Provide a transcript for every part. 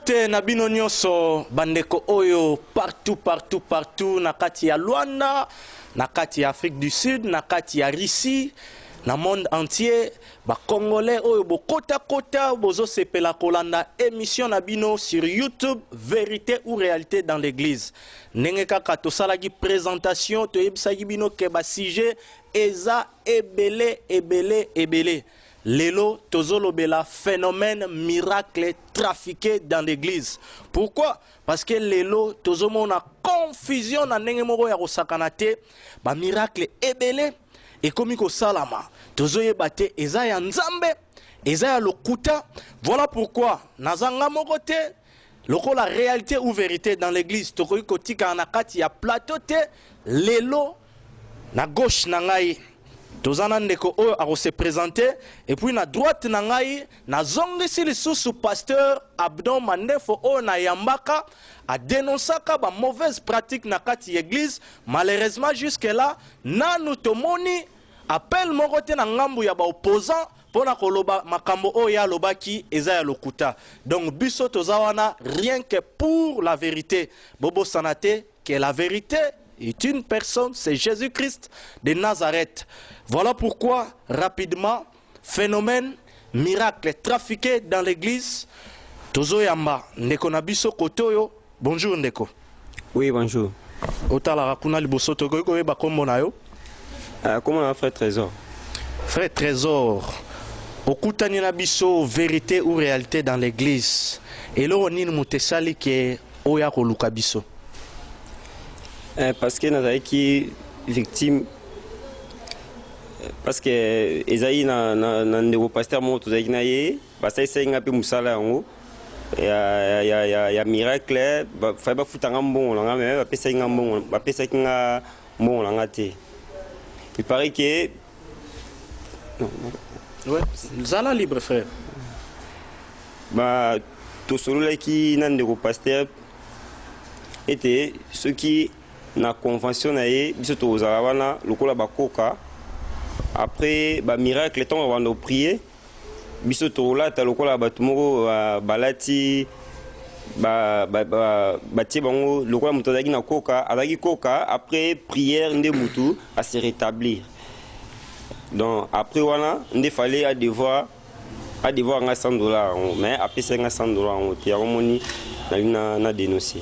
Mbote na bino nyonso bandeko oyo partout partout partout na kati ya Luanda, na kati ya Afrique du Sud, na kati ya Russie, na monde entier, ba Congolais oyo bokota kota bozosepela kolanda émission na bino sur YouTube Vérité ou réalité dans l'église. Ndenge kaka tosalaki présentation, toyebisaki bino ke ba sujet eza ebele ebele ebele. Lelo tozolobela phénomène miracle trafiqué dans l'église. Pourquoi? Parce que lelo tozomona confusion na ndenge moko ya kosakana te, ba miracle ebele ekomi kosalama. Tozoyeba te eza ya Nzambe, eza ya lokuta. Voilà pourquoi nazanga moko te lokola réalité ou vérité dans l'église tokoki kotikala na kati ya plateau te. Lelo na gauche na ngai toza na ndeko oyo akose présenter, et puis na droite na ngai nazongisi lisusu pasteur Abdon Mandefo oyo nayambaka adénonçaka ba mauvaise pratique na kati ya église. Malheureusement, jusque là nanu tomoni appel moko te na ngambu ya baopposant mpona koloba makambo oyo ye alobaki eza ya lokuta. Donc biso toza wana rien que pour la vérité. Bobosana te que la vérité est une personne, c'est Jésus-Christ de Nazareth. Voilà pourquoi rapidement, phénomène miracle trafiqué dans l'église, tozoyamba ndeko na biso kote oyo. Bonjour ndeko. Oui, bonjour. Otalaka kuna liboso, tokoki koyeba nkombo na yo? Comment on a frère Trésor? Frère Trésor, okutani na biso Vérité ou réalité dans l'église. Eloko nini moto esali ke oyo akoluka biso? Parce que nazalaki victime, parce que ezali na ndeko pasteur moko tozalaki na ye, basalisaki nga mpe mosala yango ya miracle. Fai bafuta nga mbongo na nga, me bapesaki nga mbongo, bapesaki nga mbongo na nga te. Il paraît que non, non. Ouais, zala libre, frère. Ba tosololaki na ndeko pasteur ete soki na convention na ye, biso tokozala wana lokola bakoka. Après bamiracle, ntango babanda koprier, biso tokolata lokola bato moko balati, batie bango lokola moto azalaki na koka, azalaki koka. Après prière nde motu ase rétablir. Donc après wana nde fallait adevoir nga 100 $ yango, mais apesaki nga 100 $ yango te. Yango moni nalingi na dénoncer.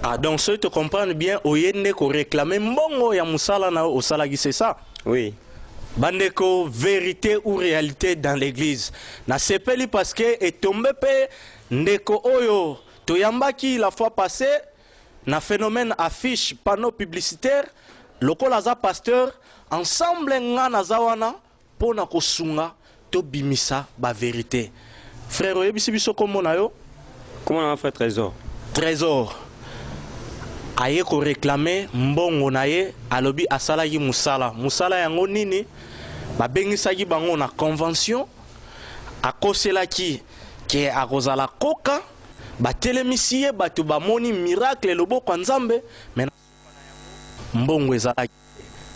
Ah, donc soki to comprendre bien, oye nde koréclamer mbongo ya mosala na yo osalaki, c'est ça? Oui. Bandeko, Vérité ou réalité dans l'église, nasepeli parce que etombe mpe ndeko oyo toyambaki la fois passée na phénomène affiche panneau publicitaire. Lokola aza pasteur, ensemble nga naza wana mpo na kosunga tobimisa bavérité. Frère, oyebisi biso nkombo na yo? Comment na frère Trésor. Trésor aye koréclamer mbongo na ye. Alobi asalaki mosala. Mosala yango nini? Babengisaki bango na convention, akoselaki ke akozala koka, batelemisi ye, bato bamoni miracle, loboko ya Nzambe, me mbongo ezalaki.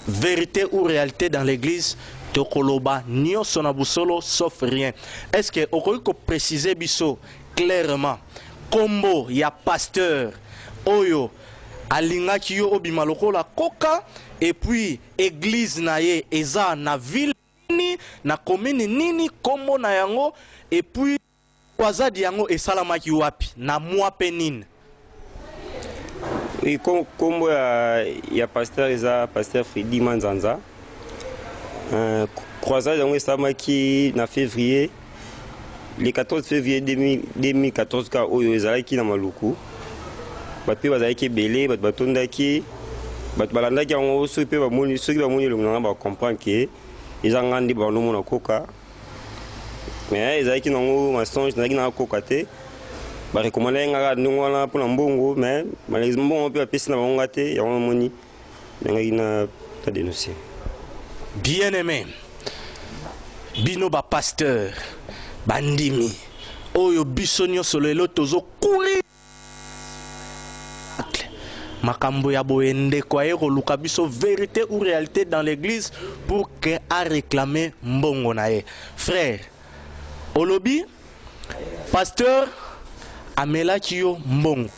Vérité ou réalité dans l'église, tokoloba nyonso na bosolo sauf rien. Est ce que okoki kopréciser biso clairement nkombo ya pasteur oyo alingaki yo obima lokola koka, et puis église na ye eza na ville nini, na commune nini, nkombo na yango, et puis croisade yango esalamaki wapi, na mwa mpe nini? Oui, kombo ya pasteur eza pasteur Fredi Manzanza. Croisade yango esalamaki na février, le 14 février 2014 ka oyo ezalaki na Maluku. Bato mpe bazalaki ebele, bato batondaki, bato balandaki yango. Soki mpe bamoni, soki bamoni elongi na nga, bacomprendre ke eza nga nde bandomona koka. Mais ezalaki nango mensonge, nazalaki nanga koka te. Barecommandaki nga kaka ndenge wana mpona mbongo, mais malheureusement mbongo mpe bapesi na bango nga te. Yango namoni nangaki na dénoncer. Bien aimé, bino bapasteur, bandimi oyo biso nyonso lelo tozocourir makambo ya boye, ndeko aye koluka biso Vérité ou réalité dans l'église pour ke aréclame mbongo na ye. Frère, olobi pasteur Amelaki yo mbongo.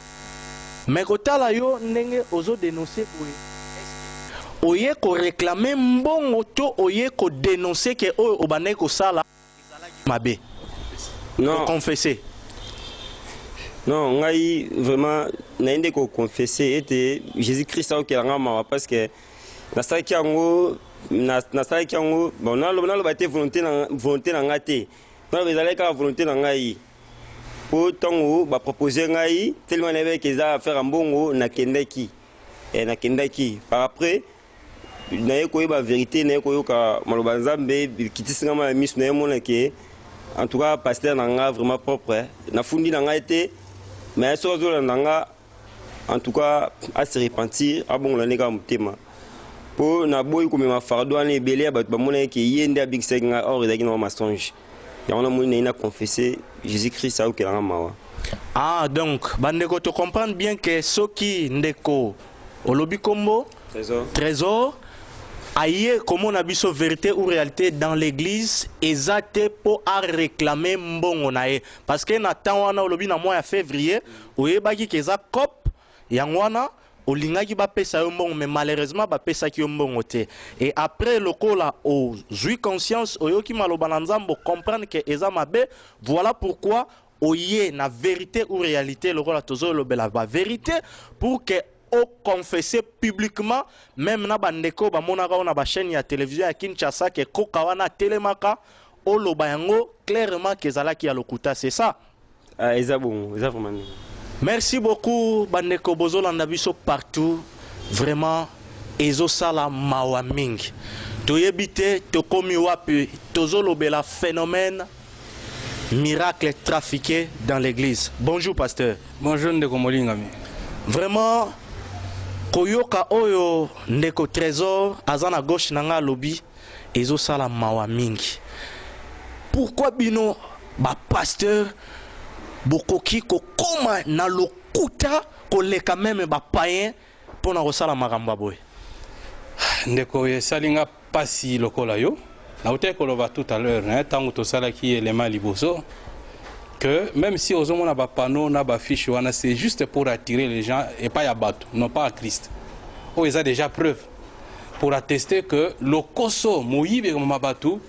Mais kotala yo ndenge ozo denoncer boye, oye ko réclamer mbongo to oye ko dénoncer ke oyo obandaki kosala ezalaki mabe? Non. Confesser. Non, ngai vraiment naye nde koconfesser ete Jésus Christ aokela nga mawa, parce que nasalaki yango, nasalaki yango, bon, naloba te volonté na nga te, naloba ezalaki kaka volonté na ngai, mpo ntango bapropose ngai, tellement nayebaki eza affaire ya mbongo, nakendaki. Nakendaki. Par après naye koyeba vérité, naye koyoka maloba Nzambe ekitisi nga ma ya miso, naye mona ke en tout cas pasteur na nga vraiment propre. Nafundi na ngai te, mais soki azolanda nga, en tout cas ase repentir, abongola nde kaka motema, mpo naboyi komema fardeau wana. Ebele ya bato bamonaki ke ye nde abikisaki ngai, or ezalaki na mensonge. Yango namoni naye na confesse, Jésus Christ ayokelanga mawa. Ah, donc bandeko, to comprendre bien ke soki ndeko olobi kombo Trésor. Trésor aye komona biso Vérité ou réalité dans l'église, eza te mpo aréclame mbongo na ye, parce que na temps wana olobi na mois ya février, oyebaki ke eza coop, yango wana olingaki bapesa yo mbongo, mais malheureusement bapesaki yo mbongo te. Et après, lokola ozwi conscience, oyoki maloba na Nzambe, comprendre ke eza mabe, voilà pourquoi oye na Vérité ou réalité, lokola tozolobela bavérité, pour que oconfesse publiquement, même na bandeko bamonaka oyo na bachaîne ya télévision ya Kinshasa, ke koka wana atelemaka, oloba yango clairement ke ezalaki ya lokuta, c'est ça? Ah, eza bongo, eza vraiment ndenge. Merci beaucoup bandeko bozolanda biso partout. Vraiment ezosala mawa mingi, toyebi te tokomi wapi. Tozolobela phénomène miracle trafiqué dans l'église. Bonjour pasteur. Bonjour ndeko molingami. Vraiment, koyoka oyo ndeko Trésor aza na gauche na nga alobi, ezosala mawa mingi. Pourquoi bino bapasteur bokoki kokóma na lokuta koleka même bapayen mpo na kosala makambo ya boye? Ndeko, esali nga mpasi lokola yo. Nautaki koloba tout à l'heure, hein, ntango tosalaki élément liboso, que même si ozomona bapanneau na bafiche wana, c'est juste pour attirer les gens epai ya bato, non pas à Christ. Oyo eza déjà preuve pour attester que lokoso, moyibi ekomama bato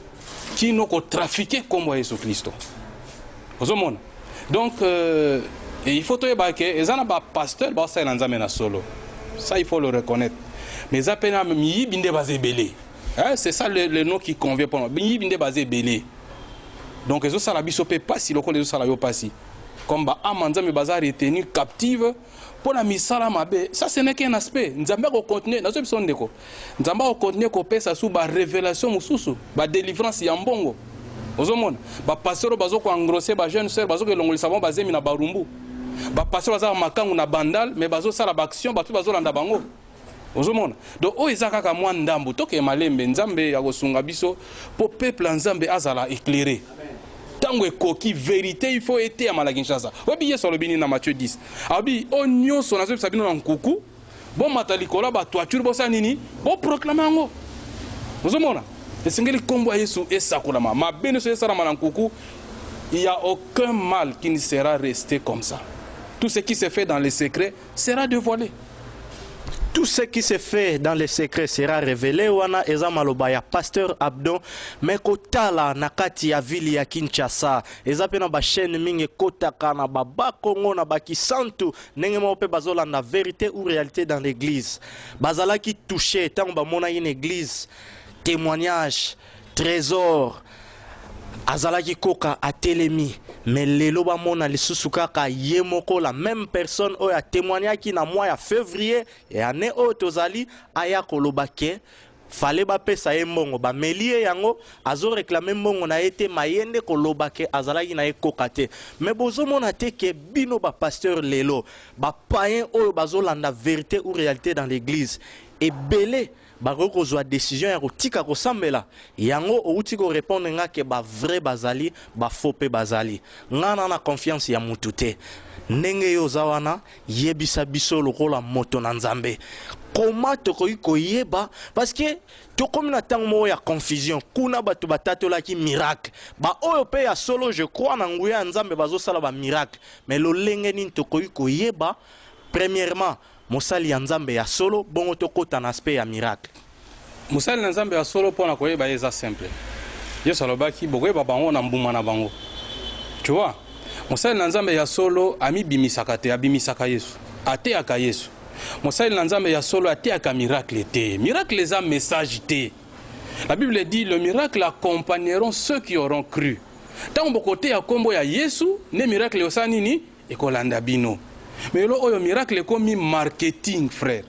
kino kotrafiquer nkombo ya Yesu Kristo. Ozomona, donc et il faut toyeba ke eza na bapasteur baosalela Nzambe na solo, ça il faut le reconnaître, mais eza mpe na miyibi nde baza ebele. Hein, c'est ça le nom qui convient pour miyibi nde baza ebele. Donc ezosala biso mpe pasi lokola ezosala yo pasi, comme baama Nzambe baza retenu captive mpo na misala mabe. Ça, ce n'est qu'un aspect. Nzambe akocontinue, nazo biso ndeko, Nzambe akocontinue kopesa su barévélation mosusu, badélivrance ya mbongo. Ozomona bapasteur oyo bazokoengrosser bajeune sœur, bazokolongolisa bango bazemi na Barumbu. Bapasteur baza makangu na Bandal, mais bazosala baaction, bato bazolanda bango. Ozomona, donc oyo eza kaka mwa ndambu. Tokee malembe, Nzambe akosunga biso mpo peuple ya Nzambe azala éclairé. Ntango ekoki, vérité il faut eteyama na Kinshasa. Oyebi Yesu alobi nini na Matthieu 10? Alobi: oyo nyonso nazobisa bino na nkuku, bomata likolo ya batoiture, bosala nini? Boproclamer yango. Ozomona, esengeli nkombo ya Yesu esakolama. Mabe nyonso esalama na nkuku, il y a aucun mal qui ne sera resté comme ça. Tout ce qui se fait dans le secret sera dévoilé. Tout ce qui se fait dans le secret sera révélé. Wana eza maloba ya pasteur Abdon. Me kotala na kati ya ville ya Kinshasa, eza mpe na bachaîne mingi ekotaka na babakongo na bakisantu, ndenge moko mpe bazolanda Vérité ou réalité dans l'église. Bazalaki touché ntango bamonaki na église témoignage Trésor azalaki koka atelemi, mais lelo bamona lisusu kaka ye moko, la même personne oyo atémoignaki na mois ya février ya année oyo tozali, aya koloba ke fale bapesa ye mbongo, bameli ye yango, azoréclamer mbongo na ye te, maye nde koloba ke azalaki na ye koka te. Mais bozomona te ke bino bapasteur lelo, bapayen oyo bazolanda Vérité ou réalité dans l'église ebele. Bakoki kozwa decision ya kotika kosambela? Yango owuti ko repondre nga ke ba vrai bazali, ba faux pe bazali. Nga na na confiance ya mutu te. Ndenge yo oza wana, yebisa biso lokola moto na Nzambe. Comment tokoki koyeba? Parce que tokomi na tango moko ya confusion. Kuna batu batatolaki miracle. Ba oyo pe ya solo je crois na nguya ya Nzambe bazosala ba miracle. Mais lolenge nini tokoki koyeba premièrement Mosali ya Nzambe ya solo, bongo tokota na aspect ya miracle. Mosali na Nzambe ya solo pona koyeba ye eza simple. Yesu alobaki bokoyeba bango na mbuma na bango. Tu vois? Mosali na Nzambe ya solo amibimisaka te, abimisaka Yesu. Ateyaka Yesu. Mosali na Nzambe ya solo ateyaka miracle te. Miracle eza message te. La Bible dit le miracle accompagneront ceux qui auront cru. Tango bokoteya kombo ya Yesu nde miracle ekosala nini? Ekolanda bino. Mais lelo oyo miracle ekomi marketing frère.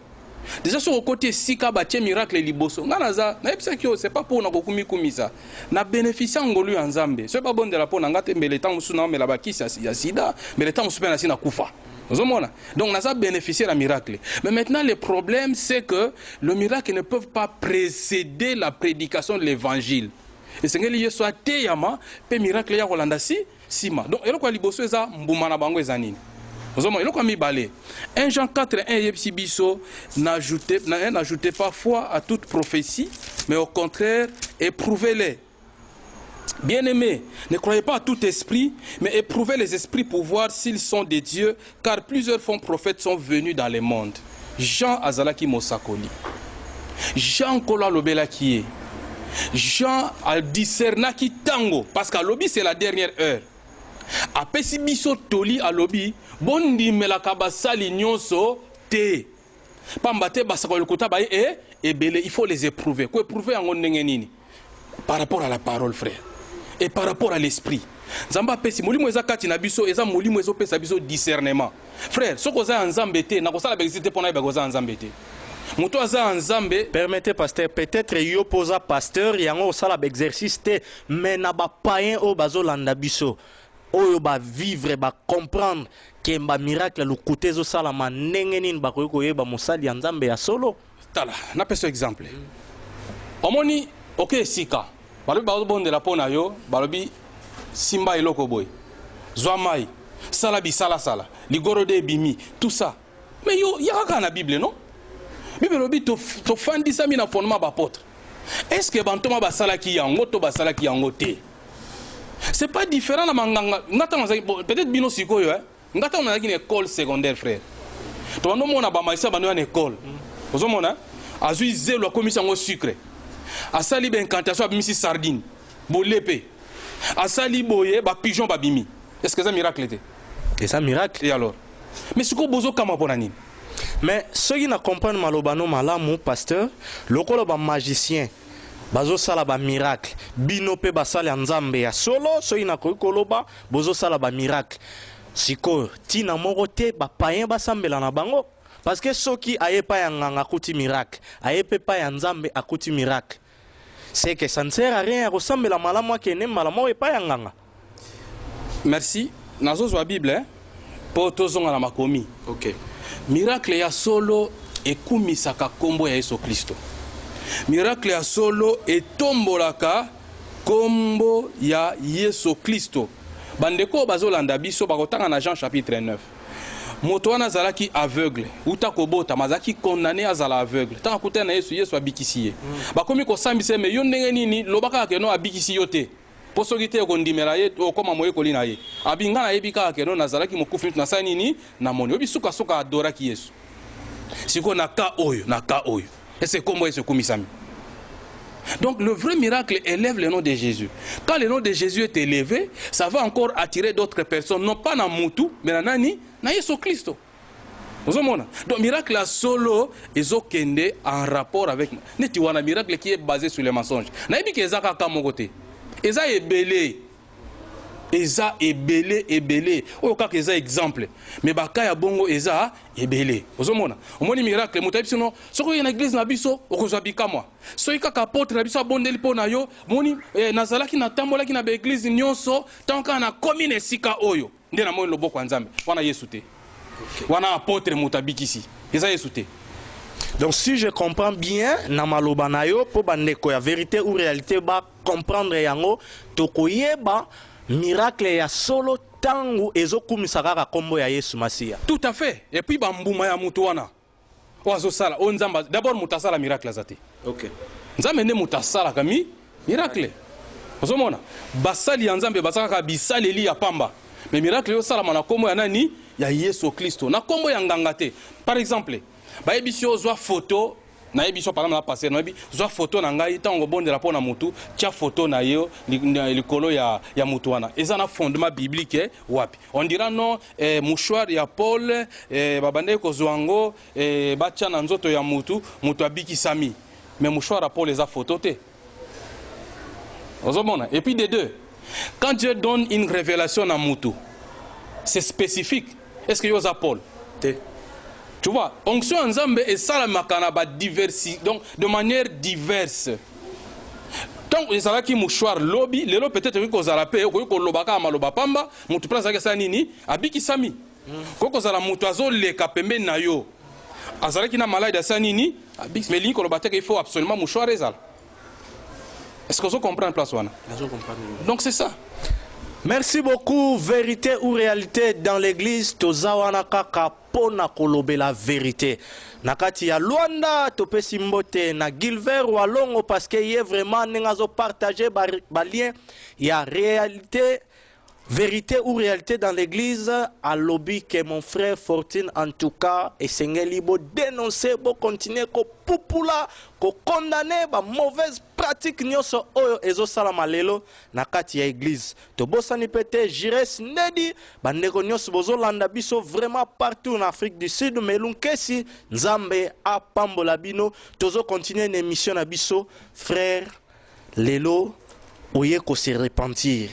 Dejà soki okoti esika batie miracle liboso nga naza nayebisaki yo c'est pas pour na kokumikumisa na beneficia ngolu ya Nzambe soki babondela mpo na nga te mbele ntango mosusu naomela bakisi ya sida mbele ntango mosusu mpe nasi nakufa ozomona donc naza bénéficier na miracle. Mais maintenant le problème, c'est que le miracle ne peuvent pas précéder la prédication de l'évangile. Esengeli Yesu ateyama mpe miracle ya kolanda si Sima. Donc eloko ya liboso eza mbuma na bango eza nini? Ozomona eloko ya mibale 1 Jean 4 1 eyebisi biso n'ajoutez n'ajoutez pas foi à toute prophétie mais au contraire éprouvez-les. Bien-aimés, ne croyez pas à tout esprit, mais éprouvez les esprits pour voir s'ils sont de Dieu, car plusieurs faux prophètes sont venus dans le monde. Jean azalaki mosakoli. Jean Nkolo alobelaki ye. Jean a discernaki tango parce que alobi c'est la dernière heure. Apesi biso toli alobi bondimelaka basali nyonso te. Pamba te basakoli lokuta baye e ebele, il faut les éprouver. Ko éprouver yango ndenge nini? Par rapport à la parole frère et par rapport à l'esprit. Nzambe apesi molimo eza kati na biso, eza molimo ezopesa biso discernement. Frère, soki oza ya Nzambe te, nakosala ba exercice te mpo nayeba oza ya Nzambe te. Moto aza ya Nzambe. Permettez pasteur, peut-etre yo mpo oza pasteur yango osala ba exercice te, mais na ba païens oyo bazolanda biso, oyo ba vivre, ba comprendre que ba miracle ya lokuta ezosalama, ndenge nini bakoki koyeba mosali ya Nzambe ya solo? Tala, napesa yo exemple. Omoni oke esika balobi bazobondela mpo na yo, balobi simba eloko boye, zwa mai, sala bisalasala, ligorodo ebimi, tout ça. Mais yo yaka kaka na Bible non? Bible elobi tofandisami na fondement ba apôtres. Est-ce que bantoma basalaki yango to basalaki yango te? C'est pas différent na manganga. Nga tango nazalaki bon, peut-être bino sikoyo hein. Nga tango nazalaki na école secondaire frère. Tobando mona ba magicien bando ya na école. Ozomona? Azui zelo akomisi yango sucre. Asali ba incantation abimisi sardine. Bolepe. Asali boye ba pigeon babimi. Est-ce que eza miracle te? Eza miracle. Et alors? Mais sikoyo bozo kamwa pona nini? Mais soki na comprendre maloba no malamu pasteur, lokola ba magiciens bazo sala ba miracle, bino pe basali ya Nzambe ya solo soki nakoki koloba bozo sala ba miracle, sikoyo tina moko te ba paiens basambela na bango? Parce que soki aye epai ya nganga akuti miracle, aye pe epai ya Nzambe akuti miracle, c'est que ça ne sert à rien ya kosambela malamu akende mbala moko epai ya nganga. Merci. Nazozwa Bible eh, po tozonga na makomi. Okay. Miracle ya solo ekumisaka kombo ya Yesu Klisto. Miracle ya solo etombolaka kombo ya Yesu Klisto. Bandeko oyo bazolanda biso bakotanga na Jean chapitre 9. Moto wana azalaki aveugle uta kobotama, azalaki condamne azala aveugle. Ntango akutani na Yesu, Yesu abikisi ye. Bakomi kosambisa ye, mais yo ndenge nini? Loba kaka que non, abikisi yo te. Po soki te okondimela ye, okoma moyekoli na ye. Abi nga nayebi kaka que non nazalaki mokufi miso, nasali nini? Namoni. Oyebi suka suka adoraki Yesu. Sikoyo na cas oyo, na cas oyo, est ce que kombo ya Yesu ekumisami? Donc le vrai miracle elève le nom de Jésus. Quand le nom de Jésus est élevé, ça va encore attirer d'autres personnes, non pas na mutu, mais na nani? Na Yesu Klisto. Ozomona? Donc miracle ya solo ezokende en rapport avec neti wana miracle qui est basé sur les mensonges. Nayebi ke eza kaka moko te. Eza ebele. Eza ebele ebele. Oyo kaka eza exemple. Mais ba cas ya bongo eza ebele. Ozomona? Omoni miracle moto ayebisi no soki oye na eglise na biso okozwa bikamwa. Soki kaka apotre na biso abondeli mpo na yo, moni eh, nazalaki natambolaki na ba eglise nyonso tango kaka nakomi na esika oyo nde namoni loboko ya Nzambe. Wana Yesu te. Wana apotre moto abikisi. Eza Yesu te. Donc si je comprends bien na maloba na yo, mpo bandeko ya Vérité ou Réalité bacomprendre yango, tokoyeba miracle ya solo ntango ezokumisa kaka nkombo ya Yesu Masiya. Tout à fait. Et puis bambuma ya motu wana oyo azosala, oyo Nzambe, d'abord moto asala miracle aza te. Nzambe nde moto asalaka mi miracle. Ozomona basali ya Nzambe baza kaka bisaleli ya pamba, mais miracle ezosalama na nkombo ya nani? Ya Yesu Kristo, na nkombo ya nganga te. Par exemple, bayebisi yo zwa photo, nayebi so, par exemple na pasteur, nayebi zwa photo na ngai, ntango obondela mpo na motu, tia photo na yo likolo ya motu wana. Eza na fondement biblique wapi? On dira non, mouchoir ya Paul, babandaki kozwa yango, batia na nzoto ya motu, moto abikisami. Mais mouchoir ya Paul eza photo te. Ozomona? Et puis de deux, quand Dieu donne une révélation na mutu, c'est spécifique. Est ce que yo oza Paul? Te. Tu vois, onction ya Nzambe esalamaka na badiversi, donc de manière diverse. Ntango ezalaki mouchoir lobi, lelo peut-être ekoki kozala mpe okoki koloba kaka maloba pamba, motu mpe azalaki asala nini? Abikisami. Koki kozala moto azoleka pembeni na yo, azalaki na maladi, asala nini? Abikisi. Mais elingi koloba te ke il faut absolument mouchoir ezala. Est ce que ozo comprendre place wana? Donc c'est ça. Merci beaucoup. Vérité ou Réalité dans l'église, toza wana kaka pona kolobela vérité. Na kati ya Luanda, topesi mbote na Gilbert Walongo parce que ye vraiment ndenge azopartage ba lien ya réalité, Vérité ou Réalité dans l'église, alobi que mon frère Fortune, en tout cas, esengeli bo dénoncer, bo continuer ko pupula, ko condamner ba mauvaise pratique nyonso oyo ezosalama lelo na kati ya église. Tobosani mpe te Jires Ndedi, bandeko nyonso bozolanda biso vraiment partout na Afrique du Sud, Melunkesi, Nzambe apambola bino. Tozo continuer na émission na biso. Frère, lelo oye ko se repentir.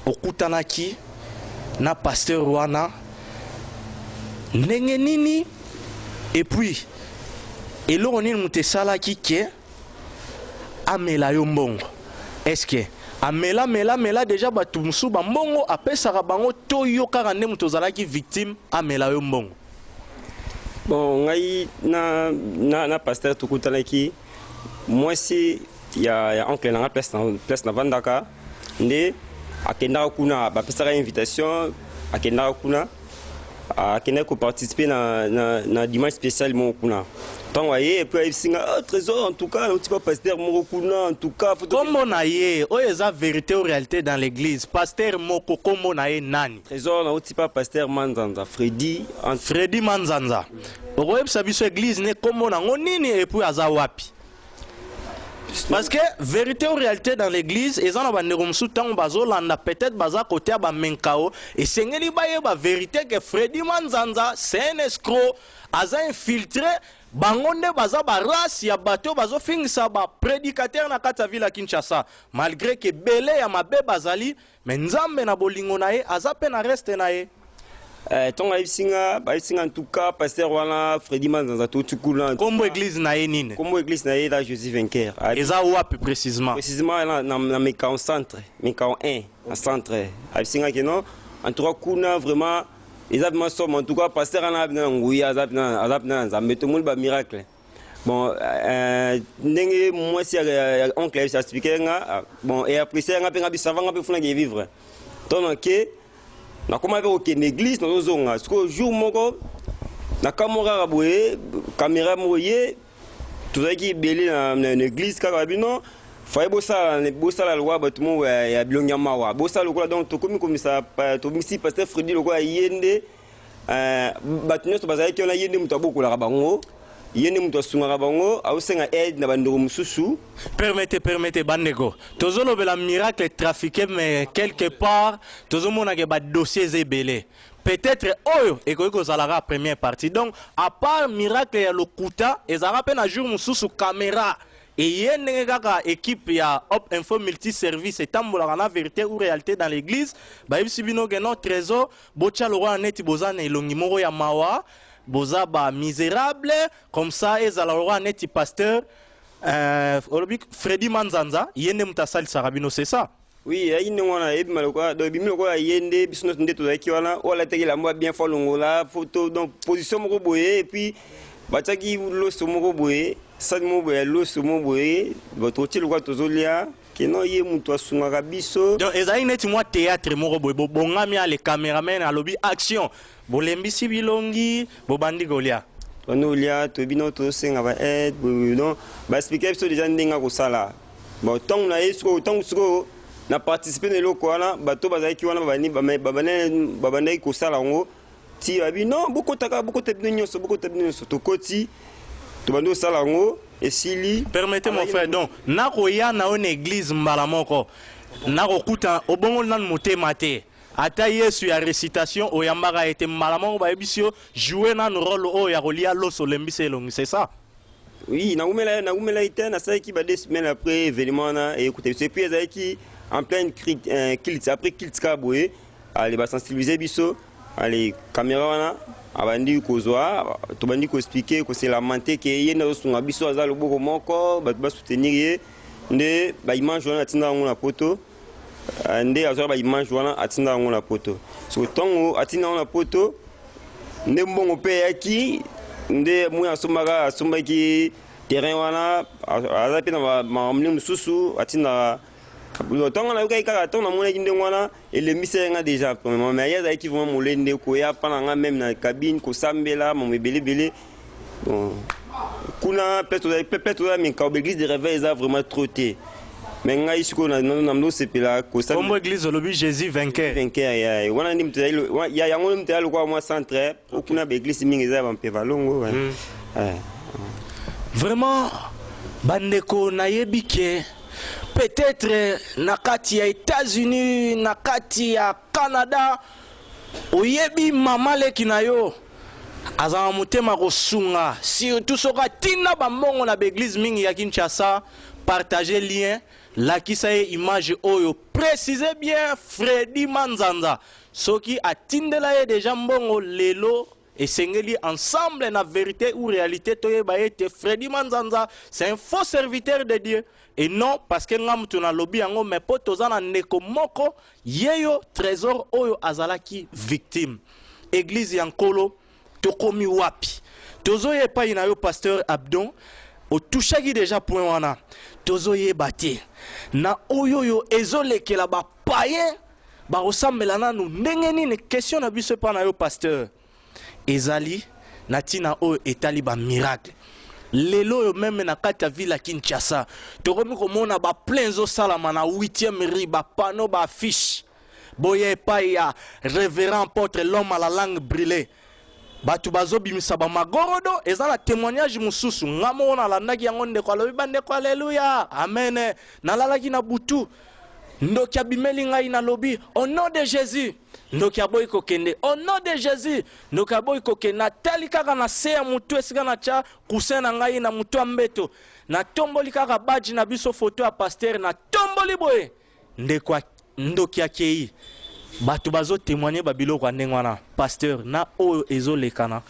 Okutanaki na pasteur wana ndenge nini? Et puis eloko nini moto esalaki ke amela yo mbongo? Est ce que amela mela mela déjà bato mosusu bambongo, apesaka bango, to yo kaka nde moto ozalaki victime amela yo mbongo? Bon, ngai na pasteur tokutanaki, mwasi ya oncle na nga, place navandaka, nde akendaka kuna, bapesaka invitation, akendaka kuna, akendaki koparticipe na dimanche spécial moko kuna. Ntango aye, et puis ayebisi nga: "Oh, Trésor, en tout cas nauti pa pasteur moko kuna, en tout cas Kombo na ye oyo eza Vérité ou Réalité dans l'église, pasteur moko, kombo na ye nani? Trésor, nauti pa pasteur Manzanza Fredi. Fredi Manzanza. Okoyebisa biso église ne kombo nango nini, et puis aza wapi? Parce que Vérité ou Réalité dans l'église eza na bandeko mosusu, ntango bazolanda, peut-être baza kote ya bamenkao, esengeli bayeba vérité ke Fredi Manzanza, c'est un escroc, aza infiltré. Bango nde baza barace ya bato bazofingisa baprédicateur na kati ya ville ya Kinshasa, malgré ke ebele ya mabe bazali, mais Nzambe na bolingo na ye aza mpe na reste na ye. Ntongo ayebisi nga, bayebisi nga: "En tout cas pasteur wana Fredi Manzanza, touti kuna." Kombo église na ye nini? Kombo église na ye eza Jésus Vainqueur. Eza wapi précisément? Précisément na Mekao centre, Mekao 1 na centre. Ayebisi nga ke non, en tout cas kuna vraiment eza vraiment somo, en tout cas pasteur wana aza na nguya, aza pena na Nzambe, tomoni bamiracle. Bon, ndenge mwasi ya oncle ayebisi, expliqué nga, bon, e apprécié nga mpe nga bisava nga mpe funaki vivre ntono ke nakoma mpe kokende église, nazozonga sikoyo jour moko, nakamwa kaka boye, caméra moko ye, tozalaki ebele na église kaka, bino faye bosala lokola bato moko ya bilongi ya mawa, bosala lokola, donc tokomi komisa, tomisi pasteur Fredi lokola ye nde bato nyonso bazalaki wana, ye nde moto abokolaka bango, ye nde moto asungaka bango, aosenga aide na bandeko mosusu. Permettez, permettez, bandeko, tozolobela miracle trafiqué, mais quelque part tozomonake badossier eza ebele, peut-être oyo ekoki kozalaka première partie. Donc à part miracle ya lokuta, ezalaka mpe na jour mosusu caméra eye, ndenge kaka équipe ya Op Info Multiservice etambolaka na Vérité ou Réalité dans l'église, bayebisi bino ke non, Trésor, botya lokola neti boza na elongi moko ya mawa, boza bamisérable, comme ça ezala lokola neti pasteur olobi Fredi Manzanza, ye nde moto asalisaka bino, c'est ça? Oui, ayaki ndenge wana, ebima lokola, donc ebimi lokola ye nde biso nyonso nde tozalaki wana, oyo alataki elamba bien, fo alongola photo, donc position moko boye, et puis Batiaki loso moko boye, sani moko boye ya loso moko boye, bato otie lokola tozolia keno ye moto asungaka biso. Donc ezalaki neti mwa théâtre moko boye, bobongami, ale cameraman alobi action, bolembisi bilongi, bobandi kolia. Bandi kolia, toyebi no tozosenga ba aide boye. Donc baexpliquer biso déjà ndenge akosala. Bon, ntango na ye sikoyo, ntango sikoyo na participe na eloko wana, bato bazalaki wana babandaki kosala yango ti babi non, bokotaka, bokota bino nyonso, bokota bino nyonso. Tokoti, tobandi kosala yango, esili. Permettez, mon frère, donc nakoya na yo na église mbala moko, nakokuta obongoli nanu motema te, ata Yesu ya récitation oyambaka ete mbala moko bayebisi yo joue nanu rôle oyo ya kolia loso, olembisi elongi, c'est ça? Oui, nakumelaki te. Nasalaki ba 2 semaines après événement wana eyekuta biso. Et puis ezalaki en pleine culte, après culte kaka boye, ale basensibilize biso, ale caméra wana abandi kozwa, tobandi koexpliquer, kose lamenter ke ye nde azosunga biso, aza loboko moko, bato basoutenir ye. Nde baimage wana atinda yango na poto. Nde azwaka baimage wana, atinda yango na poto. So ntango atinda yango na poto, nde mbongo mpe eyaki, nde moi asombaka, asombaki terrain wana. Aza mpe na makambo mosusu atindaka. Ntango nayokaki kaka, ntango namonaki ndenge wana, elembisaki nga déjà premièrement. Mais ye azalaki vraiment molende koya mpa na nga, même na cabine, kosambela mambo ebele ebele. Bon, kuna place toza mikao, baéglise de réveil eza vraiment trop te. Mais ngai sikoyo namdosepela. Kombo église olobi Jésus Vainqueur? Vainqueur ya wana nde moto ya yango, nde moto ya lokola mwa centre okuna. Baéglise mingi eza ya bampeva longo. Vraiment, bandeko, nayebi ke peut-être na kati ya États-Unis, na kati ya Canada, oyebi mama leki na yo azala motema kosunga, surtout soki atinda bambongo na baeglise mingi ya Kinshasa. Partage lien, lakisa ye image oyo, précise bien Fredi Manzanza. Soki atindela ye deja mbongo lelo, esengeli ensemble na Vérité ou Réalité toyeba ete Fredi Manzanza, c'est un faux serviteur de Dieu. Et non parce que nga mutu nalobi yango, mais mpo toza na ndeko moko ye yo Trésor oyo azalaki victime. Église ya Nkolo, tokomi wapi? Tozoya epai na yo, pasteur Abdon. Otouchaki déjà point wana. Tozoyeba te na oyo oyo ezolekela bapayen, bakosambela nanu ndenge nini? Question na biso epai na yo, pasteur, ezali na ntina oyo etali bamiracle. Lelo oyo, même na kati ya ville ya Kinshasa, tokomi komona baplein ezosalama na 8e rue, bapanneau, baaffiche, boya epai ya révérend apôtre, l'homme à la langue brûlée. Bato bazobimisa bamagorodo. Eza na témoignage mosusu nga moko nalandaki yango. Ndeko alobi: "Bandeko, aleluya, amen, nalalaki na butu, ndoki abimeli ngai, nalobi au nom de Jésus, ndoki aboyi kokende, au nom de Jésus, ndoki aboyi kokende. Natali kaka na se ya motu, esika natya coussin na ngai na motu ya mbeto, natomboli kaka badge na biso, foto ya pasteur, natomboli boye, ndeko, ndoki akei." Bato bazotémoigne babiloko ya ndenge wana. Pasteur, na oyo ezolekana,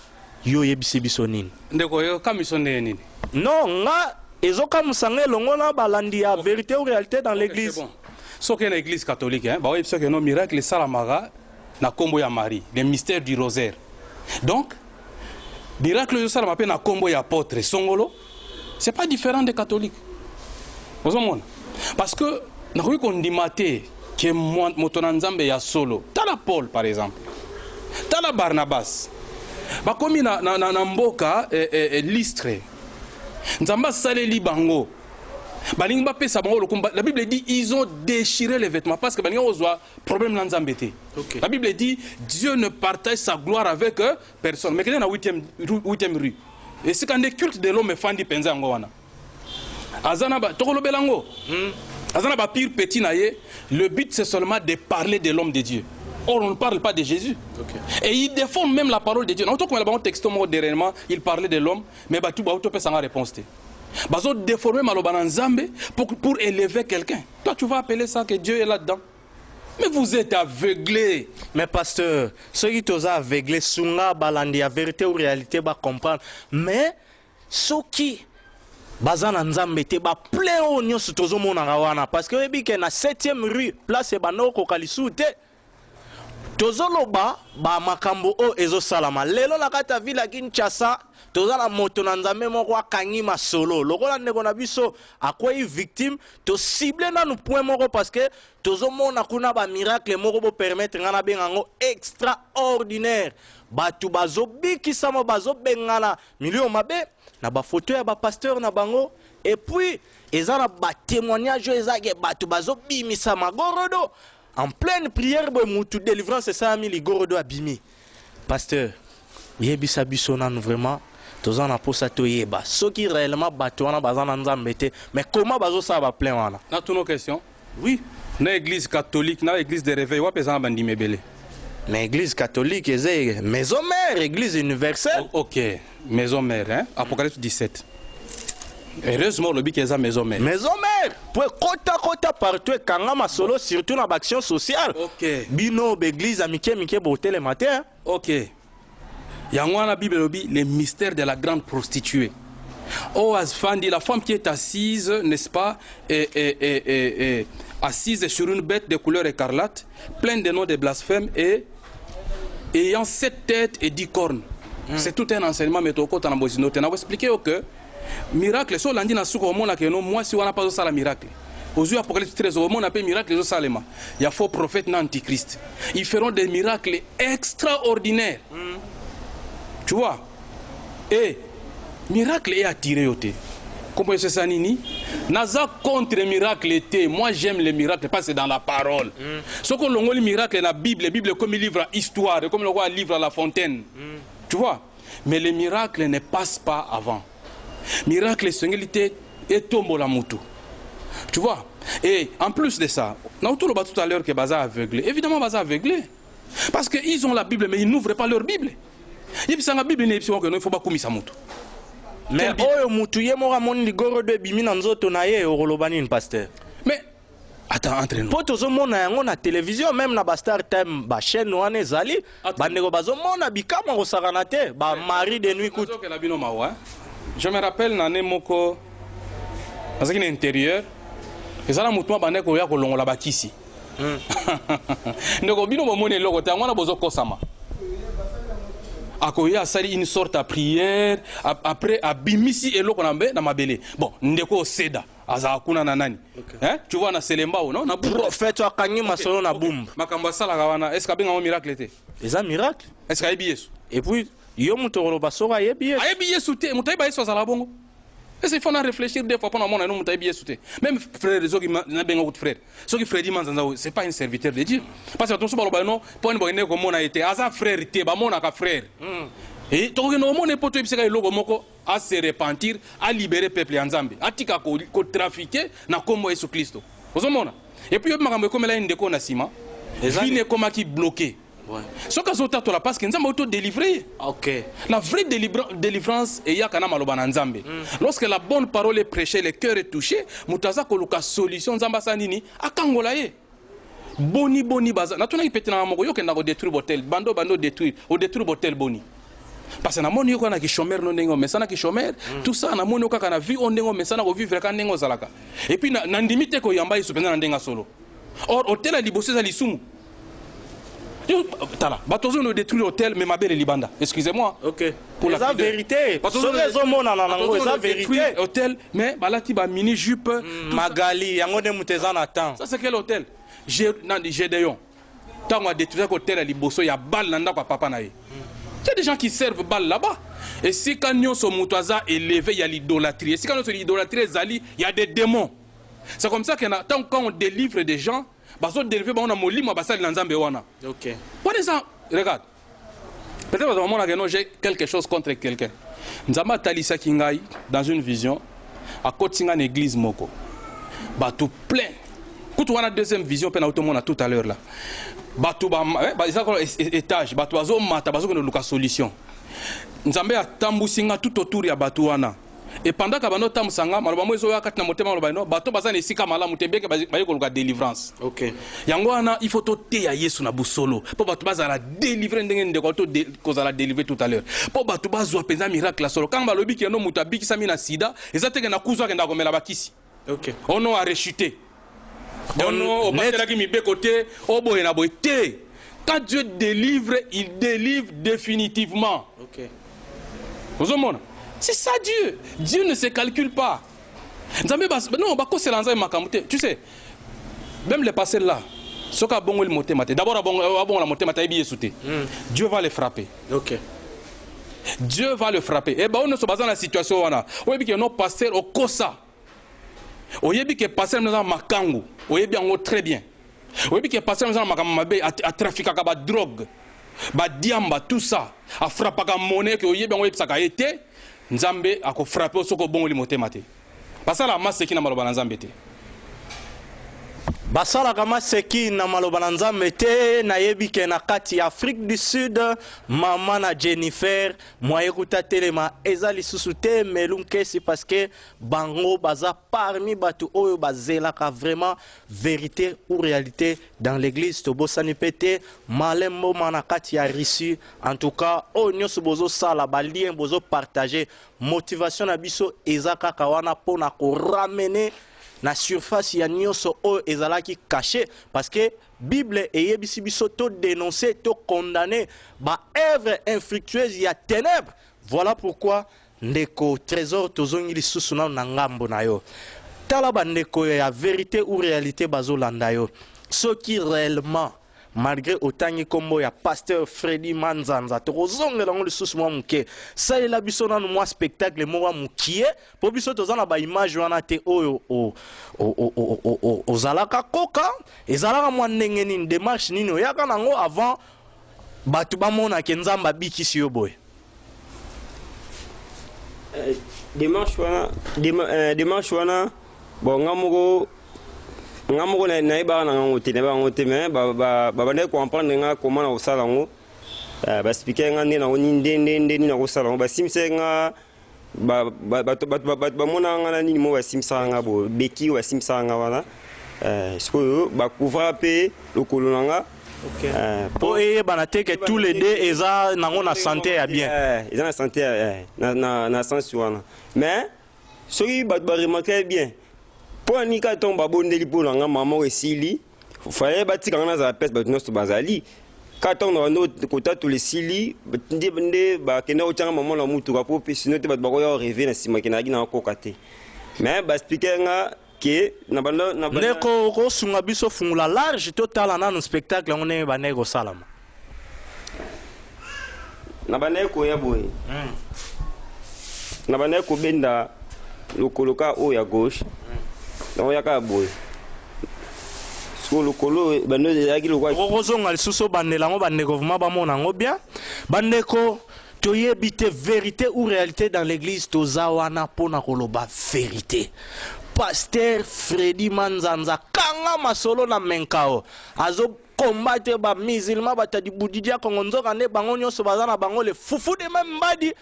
yo oyebisi biso nini? Ndeko, oyokamisa ndenge nini? Non, nga ezokamwisa nga elongo na balandi ya Vérité ou Réalité dans l'église. Bon. Soki na église catholique, hein, baoyebi soki no miracle esalamaka na nkombo ya Marie, le mystère du rosaire. Donc miracle oyo ezosalama mpe na nkombo ya apôtre songolo, c'est pas différent des catholiques. Ozomona, parce que nakoki kondima te ke moto na Nzambe ya solo, tala Paul par exemple, tala Barnabas, bakomi na mboka Lystre, Nzambe asaleli bango, balingi bapesa bango lokumu. La Bible dit: ils ont déchiré les vêtements, parce que balingi kozwa problème na Nzambe te. La Bible dit: Dieu ne partage sa gloire avec personne. Mais kende na 8e, 8e rue, esika nde culte de l'homme efandi mpenza, yango wana aza na tokolobela yango. Aza na bapire petit na ye. Le but, c'est seulement de parler de l'homme de Dieu. Or on ne parle pas de Jésus. Et il déforme même la parole de Dieu. Naotokomela bango texto moko dernièrement, il parlait de l'homme, mais bato bautopesanga réponse te. Bazo déformer maloba na Nzambe pour élever quelqu'un. Toi, tu vas appeler ça que Dieu est là-dedans? Mais vous êtes aveuglés. Mais pasteur, soki toza aveuglé, sunga balandi ya Vérité ou Réalité bacomprendre. Mais soki baza na Nzambe te, baplein oyo nyonso tozomonaka wana, parce que oyebi ke na 7e rue, place ebanda okoka lisusu te. Tozoloba ba makambo oyo ezosalama lelo na kati ya ville ya Kinshasa. Toza na moto na Nzambe moko akangi masolo lokola ndeko na biso akwei victime. Tocible nanu point moko parce que tozomona kuna ba miracle moko, bo permettre nga nabenga yango extraordinaire. Bato bazobikisama, bazobengana milio mabe na bafoto ya bapasteur na bango. Et puis eza na batémoignage oyo ezake bato bazobimisa magorodo en pleine prière boye, mutu délivrance esalami, ligorodo abimi. Pasteur, yebisa biso nanu vraiment, toza na mposa toyeba soki réellement bato wana baza na Nzambe te, mais comment bazosala baplein wana? Natuna question. Oui. Na église catholique, na église de réveil, wapi eza na bandimi ebele? Mais église catholique eza maison mère, église universelle. Ok, maison mère, hein? Apocalypse 17. Heureusement olobi ke eza maison mère. Maison mère po ekota kota partout, ekanga masolo, surtout na baaction sociale. Bino baeglise ya mike mike botelema te, hein? Ok, yango wana Bible elobi le mystère de la grande prostituée oyo afandi, la femme qui est assise, n'est-ce pas, et assise sur une bête de couleur écarlate, pleine de noms de blasphème et ayant sept têtes et 10 cornes. C'est tout un enseignement, mais tokota na bozino te. Nakoexpliquer yo que miracle so olandi na suka, omonaka eno mwasi wana mpe azosala miracle. Ozwi Apocalypse 13, omona mpe miracle ezosalema ya faux prophète na antichrist. Ils feront des miracles extraordinaires, tu vois. Et miracle eattirer yo te. Kombo yesu esa nini? Naza contre miracle te. Moi, j'aime les miracles parce que c'est dans la parole. Soki olongoli miracle na Bible, Bible ekomi livre ya histoire, ekomi lokola livre à La Fontaine, tu vois. Mais les miracles ne passent pas avant. Miracle esengeli te etombola mutu, tu vois. Et en plus de ça, nautoloba tout à l'heure que baza aveuglé. Évidemment baza aveuglé, parce que ils ont la Bible, mais ils n'ouvrent pas leur Bible. Yebisanga Bible ne yebisi que non, il faut bakumisa mutu. Mais Quelle Bible? Oyo mutu ye moko amoni ligorodo ebimi na nzoto na ye, okoloba nini, pasteur? Mais attends, entre nous. Mpo tozomona yango na télévision, même na bastar time, bachaîne wana ezali. Attends. Bandeko bazomona bikamwa kosakana te, bamari de nuit kutu. Nazokela bino mawa, hein. Je me rappelle, na année moko nazalaki na intérieur, eza na motu mabandaki koya kolongola bakisi. Ndeko, bino bomoni eloko te, yango wana bozokosama. Akoya, asali une sorte ya prière, après abimisi eloko na mbe na mabele. Bon, ndeko oseda azalaka kuna na nani, hein? Tu vois, na Selembao, non, na Bumbu. Prophète akangi masolo na Bumbu. Makambo asalaka wana, est ce que abengango miracle te? Eza miracle. Est ce que ayebi Yesu? Et puis yo moto okoloba soki ayebi ye. Ayebi Yesu te. Moto ayeba Yesu azala bongo? Est-ce qu'il faut na réfléchir deux fois mpona mona eno moto ayebi Yesu te? Même frère, soki nabenga kutu frère, soki Fredi Manzanza, c'est pas un serviteur de Dieu, parce que bato mosusu baloba no mpo ani bokende komona ye te, aza frère te. Bamonaka frère e tokokende komona ye mpo toyebisaka eloko moko, ase repentir, alibérer peuple ya Nzambe, atika kotrafiquer na nkombo ya Yesu Kristo. Ozomona? Et puis yobi makambo ekomela ye ndeko na nsima. Eza vine ekomaki bloqué. Soki azotatola, parce que Nzambe auto délivrer ye. La vraie délivrance eyaka na maloba na Nzambe. Lorsque la bonne parole est prêchée, le cœur est touché, moto aza koluka solution, Nzambe asala nini? Akangola ye. Boni boni baza natunaki pete nanga moko, yo okenda kodétruire botel, bando bando détruire, odétruire botel boni? Parce que namoni yo kaka na kichômeur no ndenge omesana kichômeur, tout ça. Namoni yo kaka na vie oyo ndenge omesana kovivre, kaka ndenge ozalaka. Et puis nandimi te koyamba Yesu mpenza na ndenge ya solo. Or autel ya liboso eza lisumu. Yo, tala bato ozo détruire autel, mais mabele libanda, excusez-moi. Pour la Eza pudeur. vérité. Bato Soki ezomonana nango, eza vérité. Autel, mais balati ba mini jupe, tout ça. Magali yango nde moto eza na temps. Ça, c'est quel autel? Nani, Gédéon, ntango adétruisaki autel ya liboso ya Baal na ndako ya papa na ye. Il y a des gens qui servent Baal là-bas. Esika nyonso moto aza élevé ya l'idolâtrie, esika nyonso l'idolâtrie ezali, il y a des démons. C'est comme ça que na tant quand on délivre des gens, bazodélivre bango na molimo ya basali na Nzambe wana. Wana eza, regarde, peut-être bato bamonaka no j'ai quelque chose contre quelqu'un. Nzambe atalisaki ngai dans une vision, akotisi ngai na église moko, bato plein kutu wana. Deuxième vision mpe nauti omona tout à l'heure là, bato eza kola étage, bato bazomata, bazokende luka solution. Nzambe atambusi nga tout autour ya bato wana. Et pendant ka bando otambusa nga, maloba mo ezoya kati na motema, maloba no bato baza na esika malamu te, bien que baye koluka délivrance. Yango wana il faut toteya Yesu na bosolo mpo bato bazala délivré ndenge ndeko to kozala délivré tout à l'heure, mpo bato bazwa mpenza miracle ya solo. Kanga balobi kendo moto abikisami na sida, eza teke na kuzu akenda komela bakisi. Ono arechuté, ono obatelaki mibeko te, oboye na boye te. Quand Dieu délivre, il délivre définitivement. Ozomona, c'est ça Dieu. Dieu ne se calcule pas. Nzambe non, bakosela Nzambe makambo te. Tu sais, même les pasteurs là, soki abongoli motema te, d'abord abongola motema te, ayebi Yesu te, Dieu va le frapper. Dieu va le frapper. E bao nyonso baza na situation wana, oyebi ke no pasteur okosa, oyebi ke pasteur aza makangu, oyebi yango très bien, oyebi ke pasteur aza na makambo mabe, atrafikaka badrogue, badiamba, tout ça, afrappaka monnaie, ke oyebi yango, oyebisaka ye te. Nzambe akofrappe soki obongoli motema te. Basala maseki na maloba na Nzambe te. Basalaka maseki na maloba na Nzambe te. Nayebi ke na kati ya Afrique du Sud, mama na Jennifer moye kuta telema eza lisusu te melu nkesi, parce que bango baza parmi bato oyo bazelaka vraiment vérité ou réalité dans l'église. Tobosani mpe te malemboma na kati ya Russie. En tout cas, oyo nyonso bozosala balien, bozopartage, motivation na biso eza kaka wana mpona koramener na surface ya nyonso oyo ezalaki caché, parce que Bible eyebisi biso todénoncer, tocondamner baœuvre infructueuse ya ténèbre. Voilà pourquoi, ndeko Trésor, tozongi lisusu nano na ngambo na yo. Tala, bandeko ya vérité ou réalité bazolanda yo. Soki réellement, malgré otangi nkombo ya pasteur Fredi Manzanza, tokozongela yango lisusu mwa moke. Salela biso nanu mwa spectacle moko ya mokie, mpo biso toza na baimage wana te. Oyo ozalaka koka, ezalaka mwa ndenge nini? Démarche nini oyaka nango avant bato bamonake Nzambe abikisi yo boye? Démarche wana, démarche wana, bon, nga moko nayebaka na ngango te, nayebaka yango te, mais babandaki comprendre nga comment na kosala yango. Baexpliquer nga nde nango nde nde nde nini nakosala yango. Basimisaki nga, bato bamonaka nga na nini mo, basimisaka nga boye beki, basimisaka nga wana. Sikoyo bacouvra mpe lokolo na nga. Mpo eyebana te ke tous les deux eza nango na santé ya bien. Eza na santé, na sens wana. Mais soki bato baremarke bien, mpo ani kaka ntongo babondeli mpo na nga, mama oyo esili, faye batika nga nazala place bato nyonso bazali. Kaka ntango na bando kotatola esili nde bakende kotianga mama na mutuka, mpo sinon te bato bakoya korêver na nsima ke nayaki na koka te. Mais baexpliquer nga ke na banda Ndeko, okosunga biso, fungula large, totala nanu spectacle yango ndenge bandeki kosalama. Na bandaki koya boye, na bandaki kobenda lokolo kaka oyo ya gauche, nakoya kaka boye. Sikoyo lokolo bando ezalaki lokwa. Okozonga lisusu, obandela yango, bandeko vraiment bamona yango bien. Bandeko, toyebi te, vérité ou réalité dans l'église, toza wana mpona koloba vérité. Pasteur Fredi Manzanza kanga masolo na menkao, azokombate bamusulman, bato ya libudidi ya Kongo, nzoka nde bango nyonso baza na bango le fufu de même mbadi.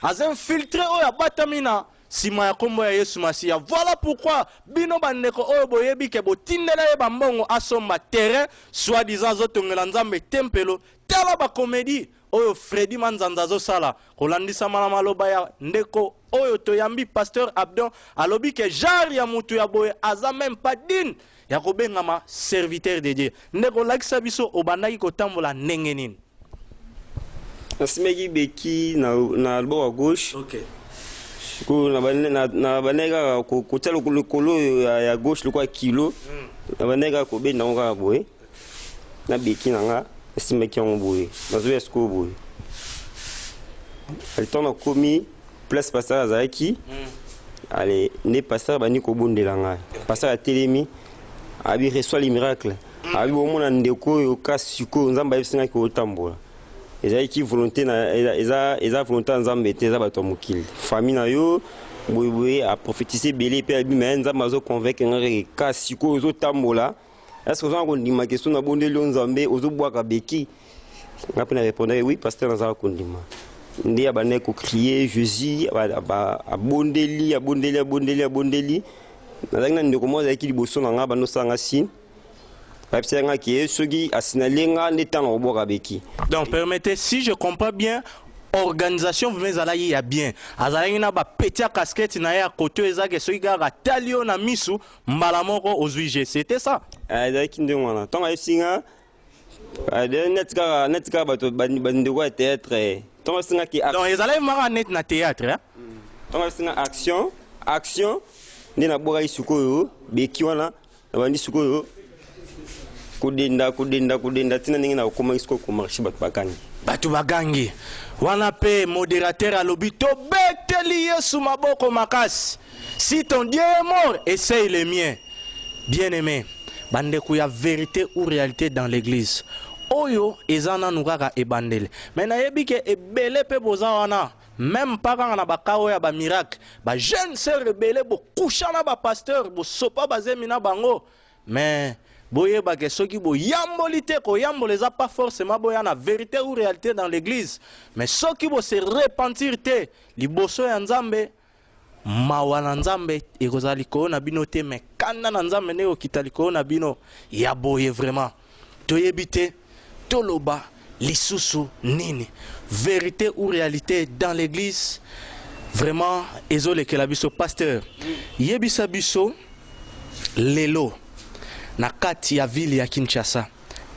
Aza infiltré oyo abatami na nsima ya nkombo ya Yesu Masiya. Voilà pourquoi bino bandeko oyo boyebi ke botindela ye bambongo asomba terrain, soi-disant azotongela Nzambe tempelo, tala bacomédie oyo Fredi Manzanza azosala. Kolandisama na maloba ya ndeko oyo toyambi, pasteur Abdon, alobi ke genre ya mutu ya boye aza même pas digne ya kobengama serviteur de Dieu. Ndeko, olakisa biso obandaki kotambola ndenge nini? Nasimaki beki na loboko ya gauche. Sikoyo na bandaki kaka kotia lokolo oyo ya gauche lokola kilo, na bandaki kaka kobenda yango kaka boye na beki na nga. Nasimbaki yango boye, nazoya sikoyo boye. Ntango nakomi place pasteur azalaki, ale nde pasteur abandi kobondela ngai. Pasteur atelemi, abi: "Reçois le miracle." Abi: "Bomona ndeko oyo ka sikoyo Nzambe ayebisi ngai kotambola. Ezalaki volonté na eza volonté ya Nzambe te, eza bato ya mokili, famille na yo boyeboye." Aprophétise ebele mpe abi: "Me Nzambe azoconvaincre ngai ka sikoyo ozotambola. Est ce que ozanga kondima question nabondeli yo, Nzambe ozobwaka beki?" Nga mpe na répondre: "Oui pasteur, nazaka kondima." Nde abandaki kocrier Jésus, abondeli, abondeli, abondeli, abondeli. Nazalaki na ndeko moko azalaki liboso na nga, bando osala nga signe, bayebisaki nga ke soki asignaler nga nde ntango akobwaka beki. Donc permettez, si je comprends bien, organisation vraiment ezalaki ya bien. Azalaki na bapetit ya casquette na ye ya kote oyo ezaki, soki kaka atali yo na misu, mbala moko ozwi g, c'était ça? Ezalaki ndenge wana. Ntango ayebisi nga Ah, neti kaka, neti kaka bato bandeko ya théâtre, ntongo asengaki. Donc ezalaki maka neti na théâtre, hein? Ntongo asenga action, action nde nabwakaki. Sikoyo beki wana, nabandi sikoyo kodenda, kodenda, kodenda, ntina ndenge nakomaki sikoyo komarcher, bato bakangi. Bato bagangi wana mpe modérateur alobi: "Tobeteli Yesu maboko makasi. Si ton Dieu est mort, essaye le mien." Bien aimé bandeko ya Vérité ou réalité dans l'église, oyo eza nanu kaka ebandeli, me nayebi ke ebele mpe boza wana, même pas kaka na baka oyo ya bamiracle, bajeune sœur ebele bokusha na bapasteur, bosopa bazemi na bango. Mais boyebake, soki boyamboli te, koyambola eza pas forcément boya na Vérité ou réalité dans l'église, mais soki bose repentir te liboso ya Nzambe, mawa na Nzambe ekozala likolo na bino te, me kanda na Nzambe nde ekokita likolo na bino. Ya boye vraiment toyebi te toloba lisusu nini. Vérité ou réalité dans l'église, vraiment ezolekela biso. Pasteur, yebisa biso, lelo na kati ya ville ya Kinshasa,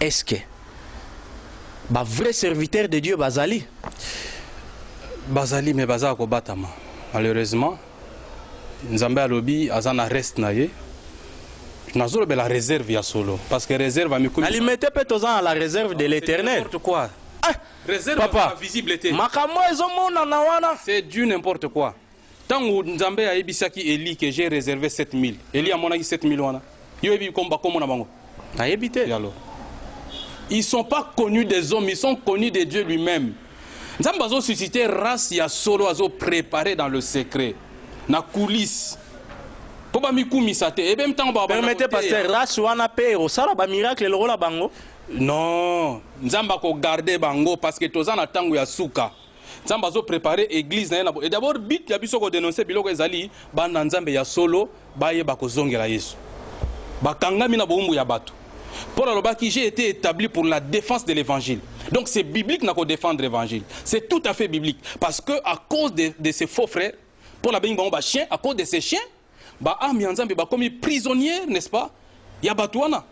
est-ce que bavrai serviteur de Dieu bazali? Bazali, me baza kobatama malheureusement. Nzambe alobi aza na reste na ye. Nazolobela réserve ya solo, parce que réserve amikumi. Na Limete mpe toza na la réserve de l'Éternel. N'importe quoi. Ah, réserve papa. Visible te. Makambo ezomonana wana. C'est du n'importe quoi. Ntango Nzambe ayebisaki Eli que j'ai réservé 7000, Eli amonaki 7000 wana. Yo oyebi bakombo na bango? Nayebi te. Et alors, ils sont pas connus des hommes, ils sont connus de Dieu lui-même. Nzambe azosuscite race ya solo, azopréparer dans le secret, na coulisse, mpo bamikumisa te. Ebe ntango Permettez, pasteur, race wana mpe ekosala bamiracle lokola bango? Non, Nzambe akogarde bango, parce que toza na ntango ya suka. Nzambe azoprépare église na ye na et d'abord but ya biso kodénonce biloko ezali bana Nzambe ya solo bayeba kozongela Yesu. Bakangami na bowumbu ya bato. Paul alobaki: "J'ai été établi pour la défense de l'évangile." Donc c'est biblique na kodéfendre l'évangile, c'est tout à fait biblique, parce que à cause de ces faux frères, Paul abengi bango bachien, à cause de ces chiens, baâme ya Nzambe bakomi prisonnière, n'est-ce pas, ya bato wana.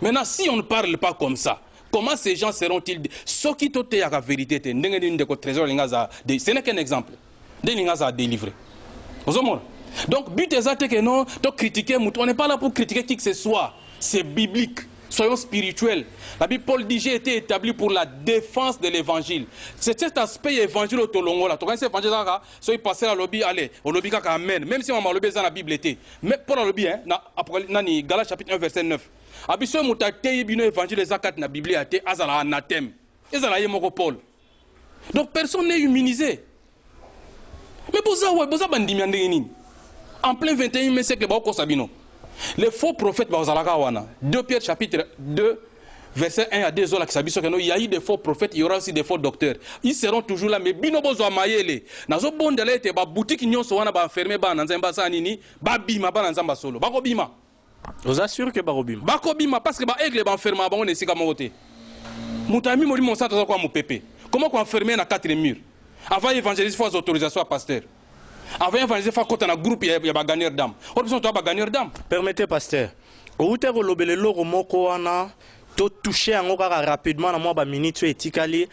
Maintenant, si on ne parle pas comme ça, comment ces gens seront-ils? Soki toteyaka vérité te, ndenge nini ndeko Trésor alingi aza, ce n'est qu'un exemple, ndenge ningi aza délivré? Ozomona? Donc but eza te ke non, tocritiquer moto. On n'est pas là pour critiquer qui que ce soit, c'est biblique. Soyons spirituels. La Bible, Paul dit: "J'ai été établi pour la défense de l'évangile." C'est cet aspect évangile tolongola. Tokanisi évangile kaka soki pasteur alobi, allez, olobi kaka amen, même si mama alobi eza na Bible te. Mais Paul alobi, hein, na nani, Galates chapitre 1 verset 9, abi soki moto ateyi bino évangile eza kati na Biblia te, azala anathème, ezala ye moko Paul. Donc personne n'est immunisé. Mais boza wa, boza bandimi ya ndenge nini? En plein 21e siècle, baokosa bino. Les faux prophètes bazalaka wana. 2 Pierre chapitre 2 verset 1 à 2 ezolakisa biso keno il y a eu des faux prophètes, il y aura aussi des faux docteurs, ils seront toujours là. Mais bino bozwa mayele. Nazobondela ete babutiki nyonso wana baenferme bana Nzambe basala nini? Babima. Bana Nzambe solo bakobima. Oza sûr ke bakobima? Bakobima, parce que baaigle baenferma bango na esika moko te. Moto ami Molimo Mosantu aza kwa mopepe. Comment koenferme na quatre murs? Avant évangéliste, faut autorisation ya pasteur. Avant évangéliste, faut akota na groupe ya bagagneur d'âme. Oyo biso toya bagagneur d'âme. Permettez, pasteur, outa kolobela eloko moko wana, totouche yango kaka rapidement na mwa baminute oyo etikali.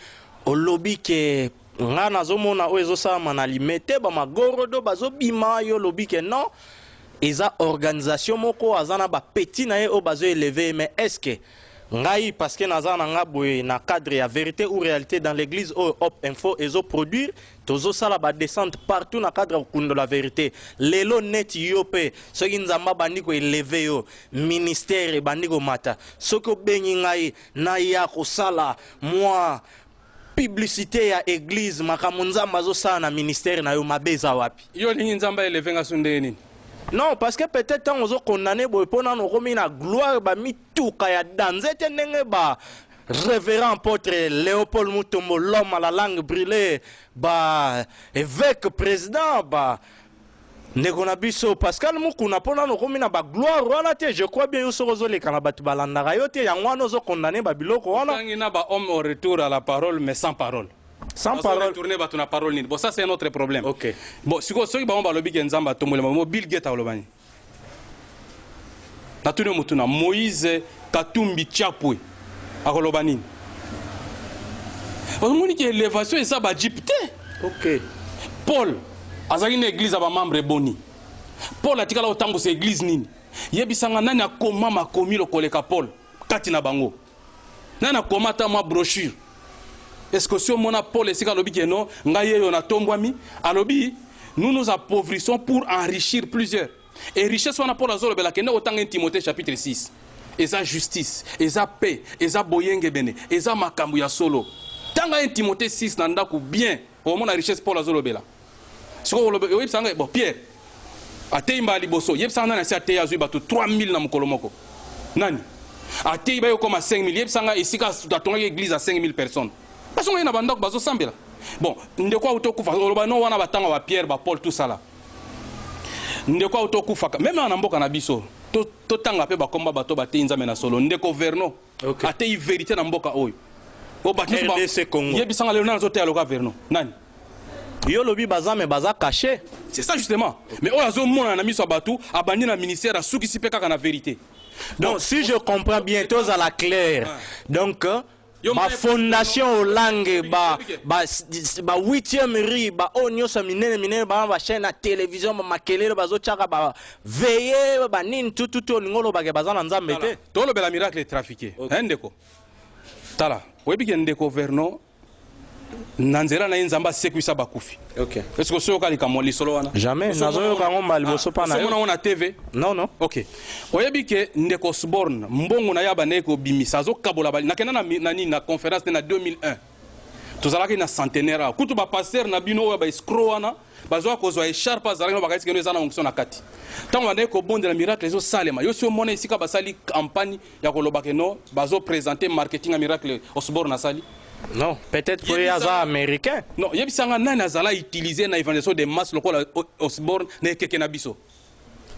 Olobi ke nga nazomona oyo ezosalama na Limete, bamagorodo bazobima. Yo olobi ke non, eza organisation moko, aza na bapeti na ye oyo bazoéleve. Mais est ce que ngai, parce que naza na nga boye na cadre ya Vérité ou réalité dans l'église oyo Hop Info ezoproduire, tozosala badescente partout na cadre ya kokundola vérité. Lelo neti yo mpe, soki Nzambe abandi koéleve yo, ministère ebandi komata, soki obengi ngai naya kosala mwa publicité ya église, makambo Nzambe azosala na ministère na yo, mabe eza wapi? Yo olingi Nzambe aéleve nga so ndenge nini? Non, parce que peut-être ntango ozokondane boye, mpo nano okomi na gloire, bamituka ya danze te, ndenge ba révérend apôtre Léopold Mutombo, l'homme à la langue brûlée, ba évêque président, ba ndeko na biso Pascal Mukuna, mpo nano okomi na bagloire wana te. Je crois bien, yo soki ozoleka na bato balandaka yo te, yango wana ozokondane babiloko wana. Tangi na bahomme au retour à la parole, mais sans parole. Sans parole. Retourner bato na parole nini? Bon, ça c'est un autre problème. Ok. Bon, sikoyo soki bango balobi ke Nzambe atomboli bango, Bill Gates aloba nini? Natuni yo motuna, Moïse Katumbi Chapwe akoloba nini? Omoni ke élévation eza bajeep te. Paul azalaki na église ya bamembre eboni? Paul atikala kotambusa église nini? Yebisanga, nani akoma makomi lokoleka Paul kati na bango? Nani akoma ata mwa brochure? Est ce que si omona Paul esika alobi ke non, ngai yeyo natombwami? Alobi: nous nous appauvrissons pour enrichir plusieurs. Et richesse wana Paul azolobela, kende kotanga Timothée chapitre 6, eza justice, eza paix, eza boyengebene, eza makambo ya solo. Tanga 1 Timothée 6 na ndako bien, omona richesse Paul azolobela. Sikoyo oyebisanga, bon, Pierre ateyi mbala liboso, yebisanga nani asi ateyi azwi bato 3000 na mokolo moko? Nani ateyi baye okoma 5000? Yebisanga esika atongaki église ya 5000 personnes. Basongo ye na bandako bazosambela. Bon, ndeko auti okufa, oloba no wana batanga bapierre, bapaul, tout ça là. Ndeko auti okufaka même awa na mboka na biso, totanga mpe bakomba bato bateyi Nzambe na solo. Ndeko Verno ateyi vérité na mboka oyo. Oyo bato nyonso RDC Congo. Yebisanga lelo nani azoteya loka Verno? Nani? Yo lobi baza, me baza caché. C'est ça justement. Mais oyo azomonana na miso ya bato, abandi na ministère, asukisi mpe kaka na vérité. Donc si je comprends bien, tozala clair, donc Yo bafondation Olange, ba 8e rue, ba oyo nyonso ya minene minene, bana bachaîne na télévision, bamakelele bazotiaka, baveye banini, tututu, olingi olobake baza na Nzambe te? Tolobela miracle trafiqué. Ok. Ndeko, tala, oyebi ke ndeko Verno, na nzela na ye, Nzambe asekwisa bakufi. Est ce que osoyoka likambo lisolo wana? Jamais, nazoyoka yango mbala liboso mpa na yo. Osomona yango na TV? Non. Ok, oyebi ke ndeko Osborne, mbongo na ye abandaki kobimisa, azokabola nakenda na nini, na conférence te na 2001, tozalaki na centenaire awa. Kutu bapasteur na bino oyo baescroc wana bazwaka kozwa écharpe, azalaki no bakayisi kendo eza na onction na kati. Ntango bandaki kobondela, miracle ezosalema. Yo si omona esika basali campagne ya koloba ke no, bazoprésente marketing ya miracle Osborne asali? Non, peut-être po ye aza américain. Non, yebisanga nani azala utiliser na évangélisation de masse lokola Osborne na ekeke na biso?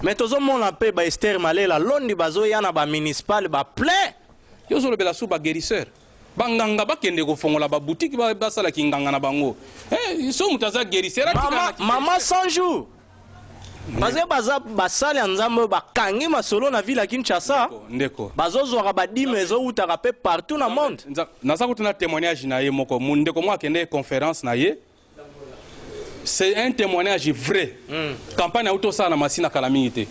Mais tozomona mpe baester Malela Londi bazoya na bamunicipal, baplein. Yo ozolobela su baguérisseur, banganga bakende kofongola baboutique, basalaki nganga na bango. So moto aza guérisseur, atikala mama, mama 100 jours, parce que baza basali ya Nzambe oyo bakangi masolo na ville ya Kinshasa. Ndeko, ndeko. Bazozwaka badîme ezowutaka mpe partout na monde. Naza kutu na témoignage na ye moko. Ndeko moko akende conférence na ye, c'est un témoignage vrai. Campagne auti osala na Masina kala mingi te,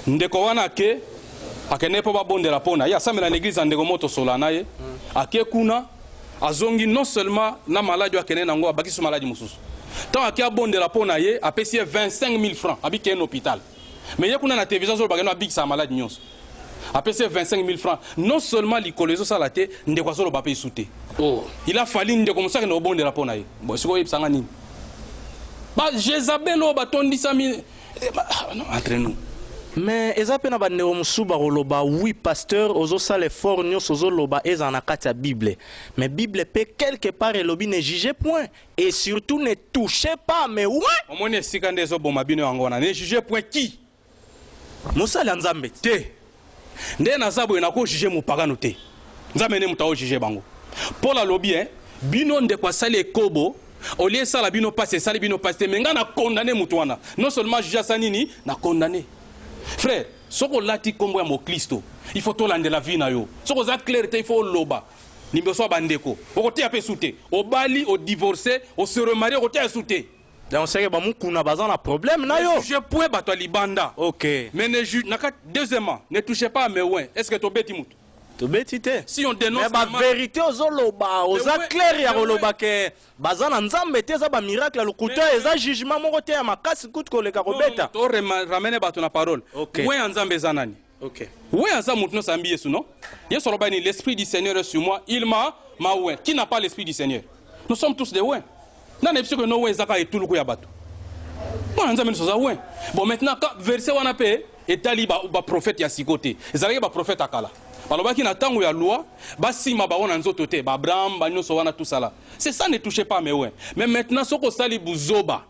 ndeko wana ake, akende mpo babondela mpo na ye, asambela na église ya ndeko moko tosola na ye. Ake kuna, azongi non seulement na maladi oyo akende nango, abakisi maladi mosusu. Ntango ake abondela mpo na ye, apesi ye 25 000 francs, abiki ye na hôpital. Mais ye kuna na télévision azolobaka no abikisaka maladi nyonso. Apesi ye 25 000 francs, non seulement likolo ezosala te, ndeko azoloba mpe esu te. Il a fallu ndeko mosusu akende kobondela mpo na ye. Bon, sikoyo oyebisanga nini? Ba Jezabel oyo batondisami, ah, non, entre nous. Mais eza mpe na bandeko mosusu bakoloba: oui pasteur, ozosala effort nyonso, ozoloba ezala na kati ya Bible, mais Bible mpe quelque part elobi: ne juge point et surtout ne touchez pas. Mais ouais. Omoni esika nde ezoboma bino, yango wana: ne juge point qui? Mosali ya Nzambe. Te, nde naza boye, nakojuge mopagano te. Nzambe nde moto aojuge bango. Paul alobi, bino ndeko asali ekobo, olie esala bino mpasi, esali bino mpasi te, me ngai na condamné moto wana. Non seulement juge, asa nini? Na condamné. Frère, soki olati nkombo ya moklisto, il faut tolandela vie na yo. Soki oza clair te, il faut oloba liboso ya bandeko. Okoteya mpe su te. Obali, odivorce, ose remarie, okoteya su te. Donc seke bamukuna baza na problème na yo. Juge point bato ya libanda. Mais ne juge naka. Deuxièmement, ne touchez pas à mes oints. Est ce que tobeti mutu? Tobeti te. Si on dénonce Mais bavérité ozoloba, oza clair ya koloba ke baza na Nzambe te, eza bamiracle ya lokuta, eza jugement moko te ya makasi kutu koleka kobeta. To ramene bato na parole. Oint ya Nzambe eza nani? Oint aza motu nyonso ayambi Yesu. Non, Yesu aloba nini? L'esprit du Seigneur est sur moi, il m'a oint. Qui n'a pas l'esprit du Seigneur? Nous sommes tous des oints. Nani yebi soki no oint eza kaka etuluku ya bato? Mwana Nzambe nyonso aza oint. Bon, maintenant ka verset wana mpe etali baprophète ya siko te. Ezalaki baprophète ya kala, balobaki na ntango ya loi basima bango na nzoto te, baabraham, banyonso wana, tout ça là, c'est ça: ne touchez pas mes oints. Mais maintenant, soki osali buzoba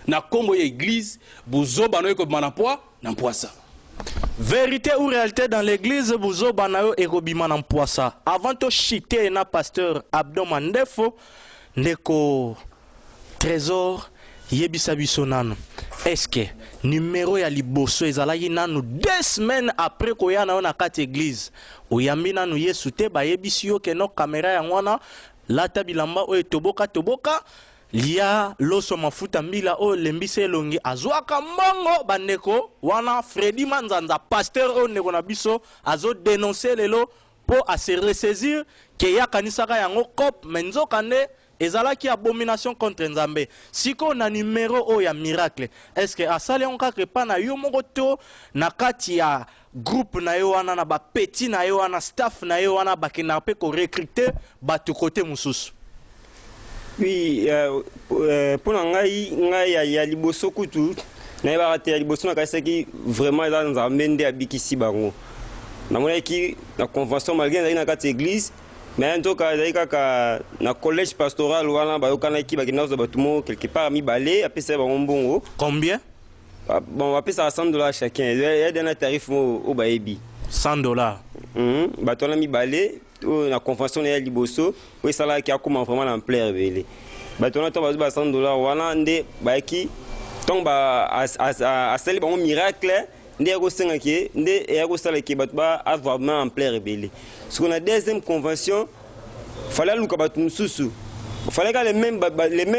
na nkombo ya église, buzoba no ekobima na poa na mpwasa. Vérité ou réalité dans l'église, buzoba na yo ekobima na mpwasa. Avant toshite na pasteur Abdon Mandefo, ndeko Trésor, yebisa biso nanu, est-ce numéro ya liboso ezalaki nanu 2 semaines après koya na yo na kati église, oyambi nanu Yesu te, bayebisi yo ke no caméra yango wana? Lata bilamba oyo etoboka toboka, lia loso mafuta mbila oyo lembisa elongi, azwaka mbongo. Bandeko, wana Fredi Manzanza, pasteur oyo ndeko na biso azodenonce lelo mpo ase ressaisir ke ye akanisaka yango coop, mais nzoka nde ezalaki abomination contre Nzambe. Sikoyo na numero oyo ya miracle, est ce que asali yango kaka epa na yo moko to na kati ya groupe na ye wana, na bapeti na ye wana, staff na ye wana, bakendaka mpe korecrute bato kote mosusu? Oui, mpo na ngai ya liboso kutu nayebaka te. Ya liboso nakanisaki vraiment eza Nzambe nde abikisi bango. Namonaki na convention, malgré ezalaki na kati ya église, mais nzoka ezalaki kaka na collège pastoral wana. Bayokanaki, bakenda kozwa bato mo quelque part mibale, apesaki bango mbongo. Combien? Ah, bon, bapesaka 100 $ chacun, eza na tarif oyo bayebi. 100 $. Bato wana mibale oyo na convention na ye ya liboso oyo esalaki akóma vraiment na ampleur ebele, bato wana ntango bazwi ba 100 $ wana nde bayaki. Ntango asali bango miracle, nde ya kosengaki, nde eya kosala ke bato ba avoir vraiment ampleur ebele. Sikoyo na deuxième convention, fallait aluka bato mosusu, fallait kaka les mêmes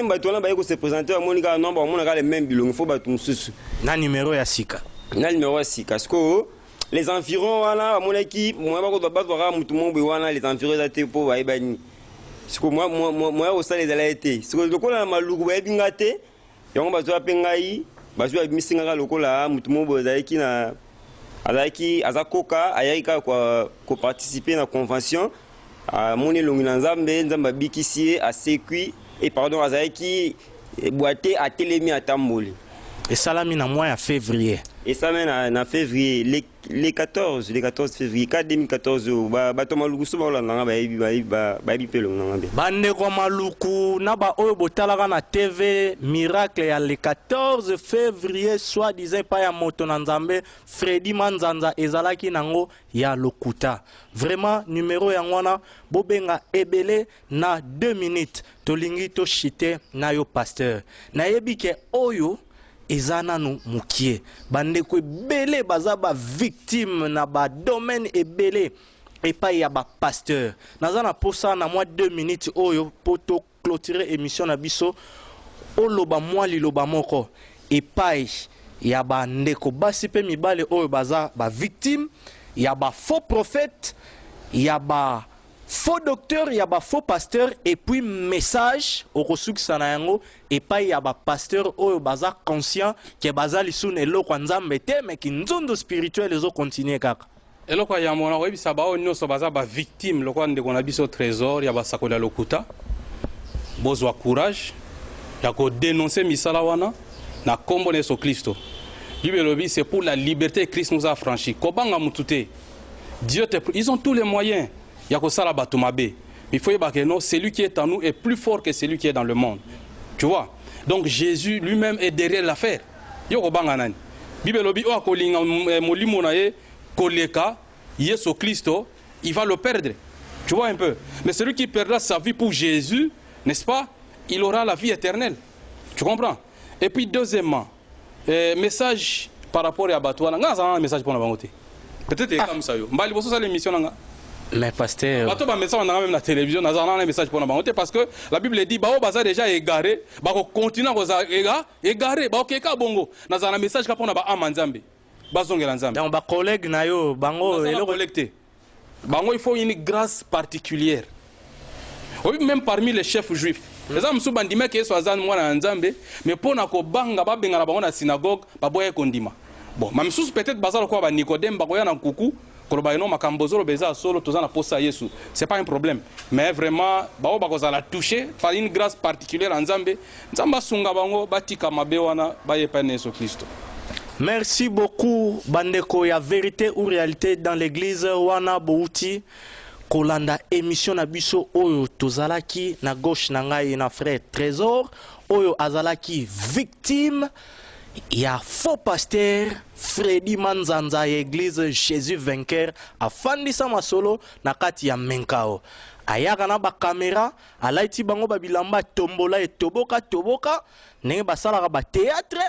bato wana baye kose présenter, bamoni kaka non, bamona kaka les mêmes bilongi, faut bato mosusu. Na numero ya sika. Na numéro ya sika. Sikoyo les environs wana bamonaki moya bakozwa, bazwaka motu moko boye wana, les environs eza te mpo bayebani. Sikoyo moya kosala ezala te. Sikoyo lokola na Maluku bayebi nga te, yango bazwa mpe ngai, bazwi, babimisi ngaka lokola motu moko boye azalaki na azalaki aza koka, ayaki kaka koparticipe na convention, amoni elongi na Nzambe, Nzambe abikisi ye, asekwi e pardon, azalaki boite, atelemi, atamboli. Esalami na mois ya février? Esalami na février, le 14 février ka 2014. Oyo bato ya Maluku so baolanda nga, bayebi, bayebi mpe elongi nanga mpe. Bandeko ya Maluku na baoyo botalaka na TV, miracle ya le 14 février, soit disant epai ya moto na Nzambe Fredi Manzanza, ezalaki nango ya lokuta. Vraiment, numero yango wana, bobenga ebele. Na 2 minutes tolingi toshite na yo, pasteur. Nayebi ke oyo eza nanu mokie, bandeko ebele baza bavictime na badomaine ebele epai ya bapasteur. Naza na posa na mwa 2 minutes oyo mpo toclôture émission na biso, oloba mwa liloba moko epai ya bandeko basi mpe mibale oyo baza bavictime ya bafaux prophète, ya ba faux docteur, ya bafaux pasteur, et puis message okosukisa na yango epai ya bapasteur oyo baza conscient ke baza lisusu na eloko ya Nzambe te, mais kinzundu spirituel ezokontinue kaka. Eloko ya yambo na koyebisa baoyo nyonso baza bavictime lokola ndeko na biso Trésor ya basakoli ya lokuta, bozwa courage ya kodénonce misala wana na nkombo na Yesu Kristo. Bible elobi: "C'est pour la liberté Christ nous a affranchi." Kobanga mutu te. Dieu te, ils ont tous les moyens ya kosala bato mabe, mais il faut yeba que non, celui qui est en nous est plus fort que celui qui est dans le monde, tu vois. Donc Jésus lui-même est derrière l'affaire. Yo kobanga nani? Bible elobi: oyo akolinga molimo na ye koleka Yesu Kristo, il va le perdre, tu vois un peu. Mais celui qui perdra sa vie pour Jésus, n'est-ce pas, il aura la vie éternelle, tu comprends. Et puis deuxièmement, message par rapport ya bato wana, nga nazala na message mpona bango te. Peut-être ekamwisa yo, mbala liboso osala émission na nga. Mais pasteur. Bato bamessage nanga même na télévision, nazala na message mpona bango te, parce que la Bible dit: bao baza déjà égaré, bakokontinue kozala égaré, bakokeka bongo. Nazala na message ka mpona baama Nzambe, bazongela Nzambe. Donc bacollègue na yo bango Naza na eloko collègue te. Bango, il faut une grâce particulière. Oyebi, même parmi les chefs juifs, eza mosusu bandimaki Yesu aza mwana ya Nzambe, mais mpo na kobanga babengana bango na synagogue, baboyaki kondima. Bon, ma misusu peut-être baza lokola baNicodème, bakoya na nkuku koloba: eno makambo ozoloba eza ya solo, toza na posa ya Yesu, c'est pas un problème. Mais vraiment, bango bakozala touché par une grâce particulière ya Nzambe. Nzambe asunga bango, batika mabe wana, bayepa na Yesu Kristo. Merci beaucoup, bandeko ya Vérité ou réalité dans l'église. Wana bouti kolanda émission na biso oyo tozalaki na gauche na ngai na frère Trésor oyo azalaki victime ya faux pasteur Fredi Manzanza ya église Jésus Vainqueur. Afandisa masolo na kati ya Menkao, ayaka na bakamera, alaiti bango babilamba, tombola etoboka toboka ndenge basalaka bathéâtre,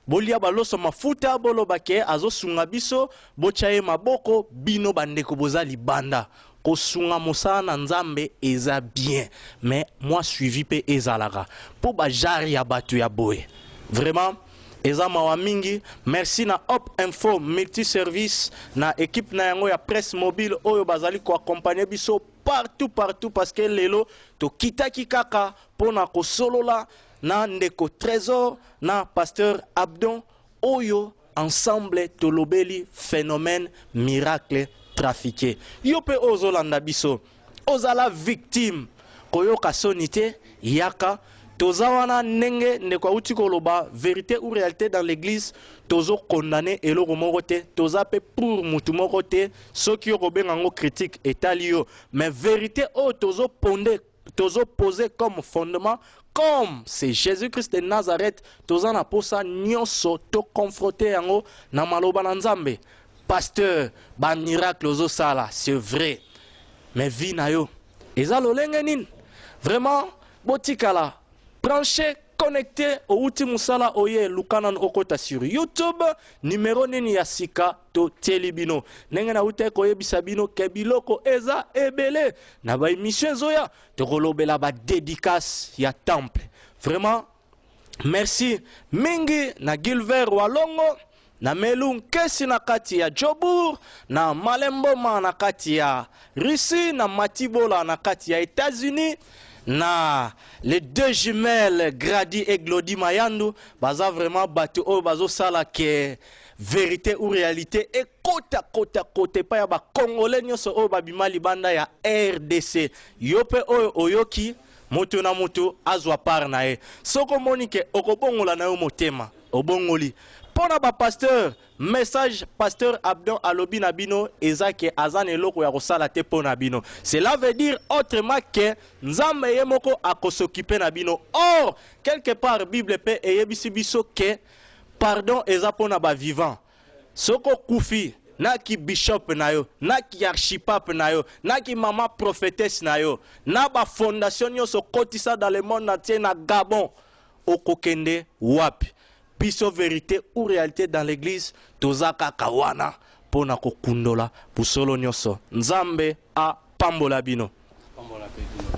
bolia baloso mafuta, boloba ke azosunga biso, botya ye maboko. Bino bandeko boza libanda, Kosunga mosala na Nzambe eza bien mais mwa suivi pe ezalaka po ba genre ya batu ya boye vraiment eza mawa mingi. Merci na Op Info Multi Service na equipe na yango ya presse mobile oyo bazali ko accompagner biso partout partout parce que lelo tokitaki kaka pona kosolola na ndeko Tresor na pasteur Abdon oyo ensemble tolobeli phenomène miracle trafique. Yo pe oyo ozolanda biso ozala victime koyoka soni te yaka toza wana ndenge ndeko awuti koloba verite ou realite dans l'eglise tozo condamne eloko moko te toza pe pour mutu moko te soki okobenga yango critique etali yo mais verite oyo tozo ponde tozo poser comme fondement comme c'est Jésus-Christ de Nazareth toza na posa nyonso to confronter yango na maloba na Nzambe. Pasteur ba miracle ozosala c'est vrai mais vie na yo eza lolenge nini? Vraiment botikala branche connecte owuti musala oye luka nanu okota sur youtube numero nini ya sika totieli bino ndenge nawutaki koyebisa bino ke biloko eza ebele na ba emission ezoya tokolobela ba dedicace ya temple vraiment merci mingi na Gilver Walongo na Melu Nkesi na kati ya Jobourg na Malemboma na kati ya Russie na Matibola na kati ya Etats-Unis na les deux jumelles Grady et Glody Mayandu baza vraiment bato oyo bazosala ke verite ou réalité ekota kota kota epai ya ba congolais nyonso oyo babima libanda ya RDC. Yo mpe oyo oyoki moto na moto azwa part na ye. Soki omoni ke okobongola na yo motema, obongoli. Mpo na ba pasteur, message pasteur Abdon alobi na bino eza ke aza na eloko ya kosala te mpo na bino. Cela veut dire autrement que Nzambe ye moko ako s'occuper na bino. Or, quelque part Bible mpe eyebisi biso ke pardon eza mpo na ba vivants. Soki okufi na ki bishop na yo, na ki archipape na yo, na ki mama prophetesse na yo, na ba fondation nionso okotisa dans le monde entier na Gabon, okokende wapi? Biso verite ou realite dans l'eglise toza kaka wana pona kokundola busolo nionso. Nzambe apambola bino. Pambola pe bino.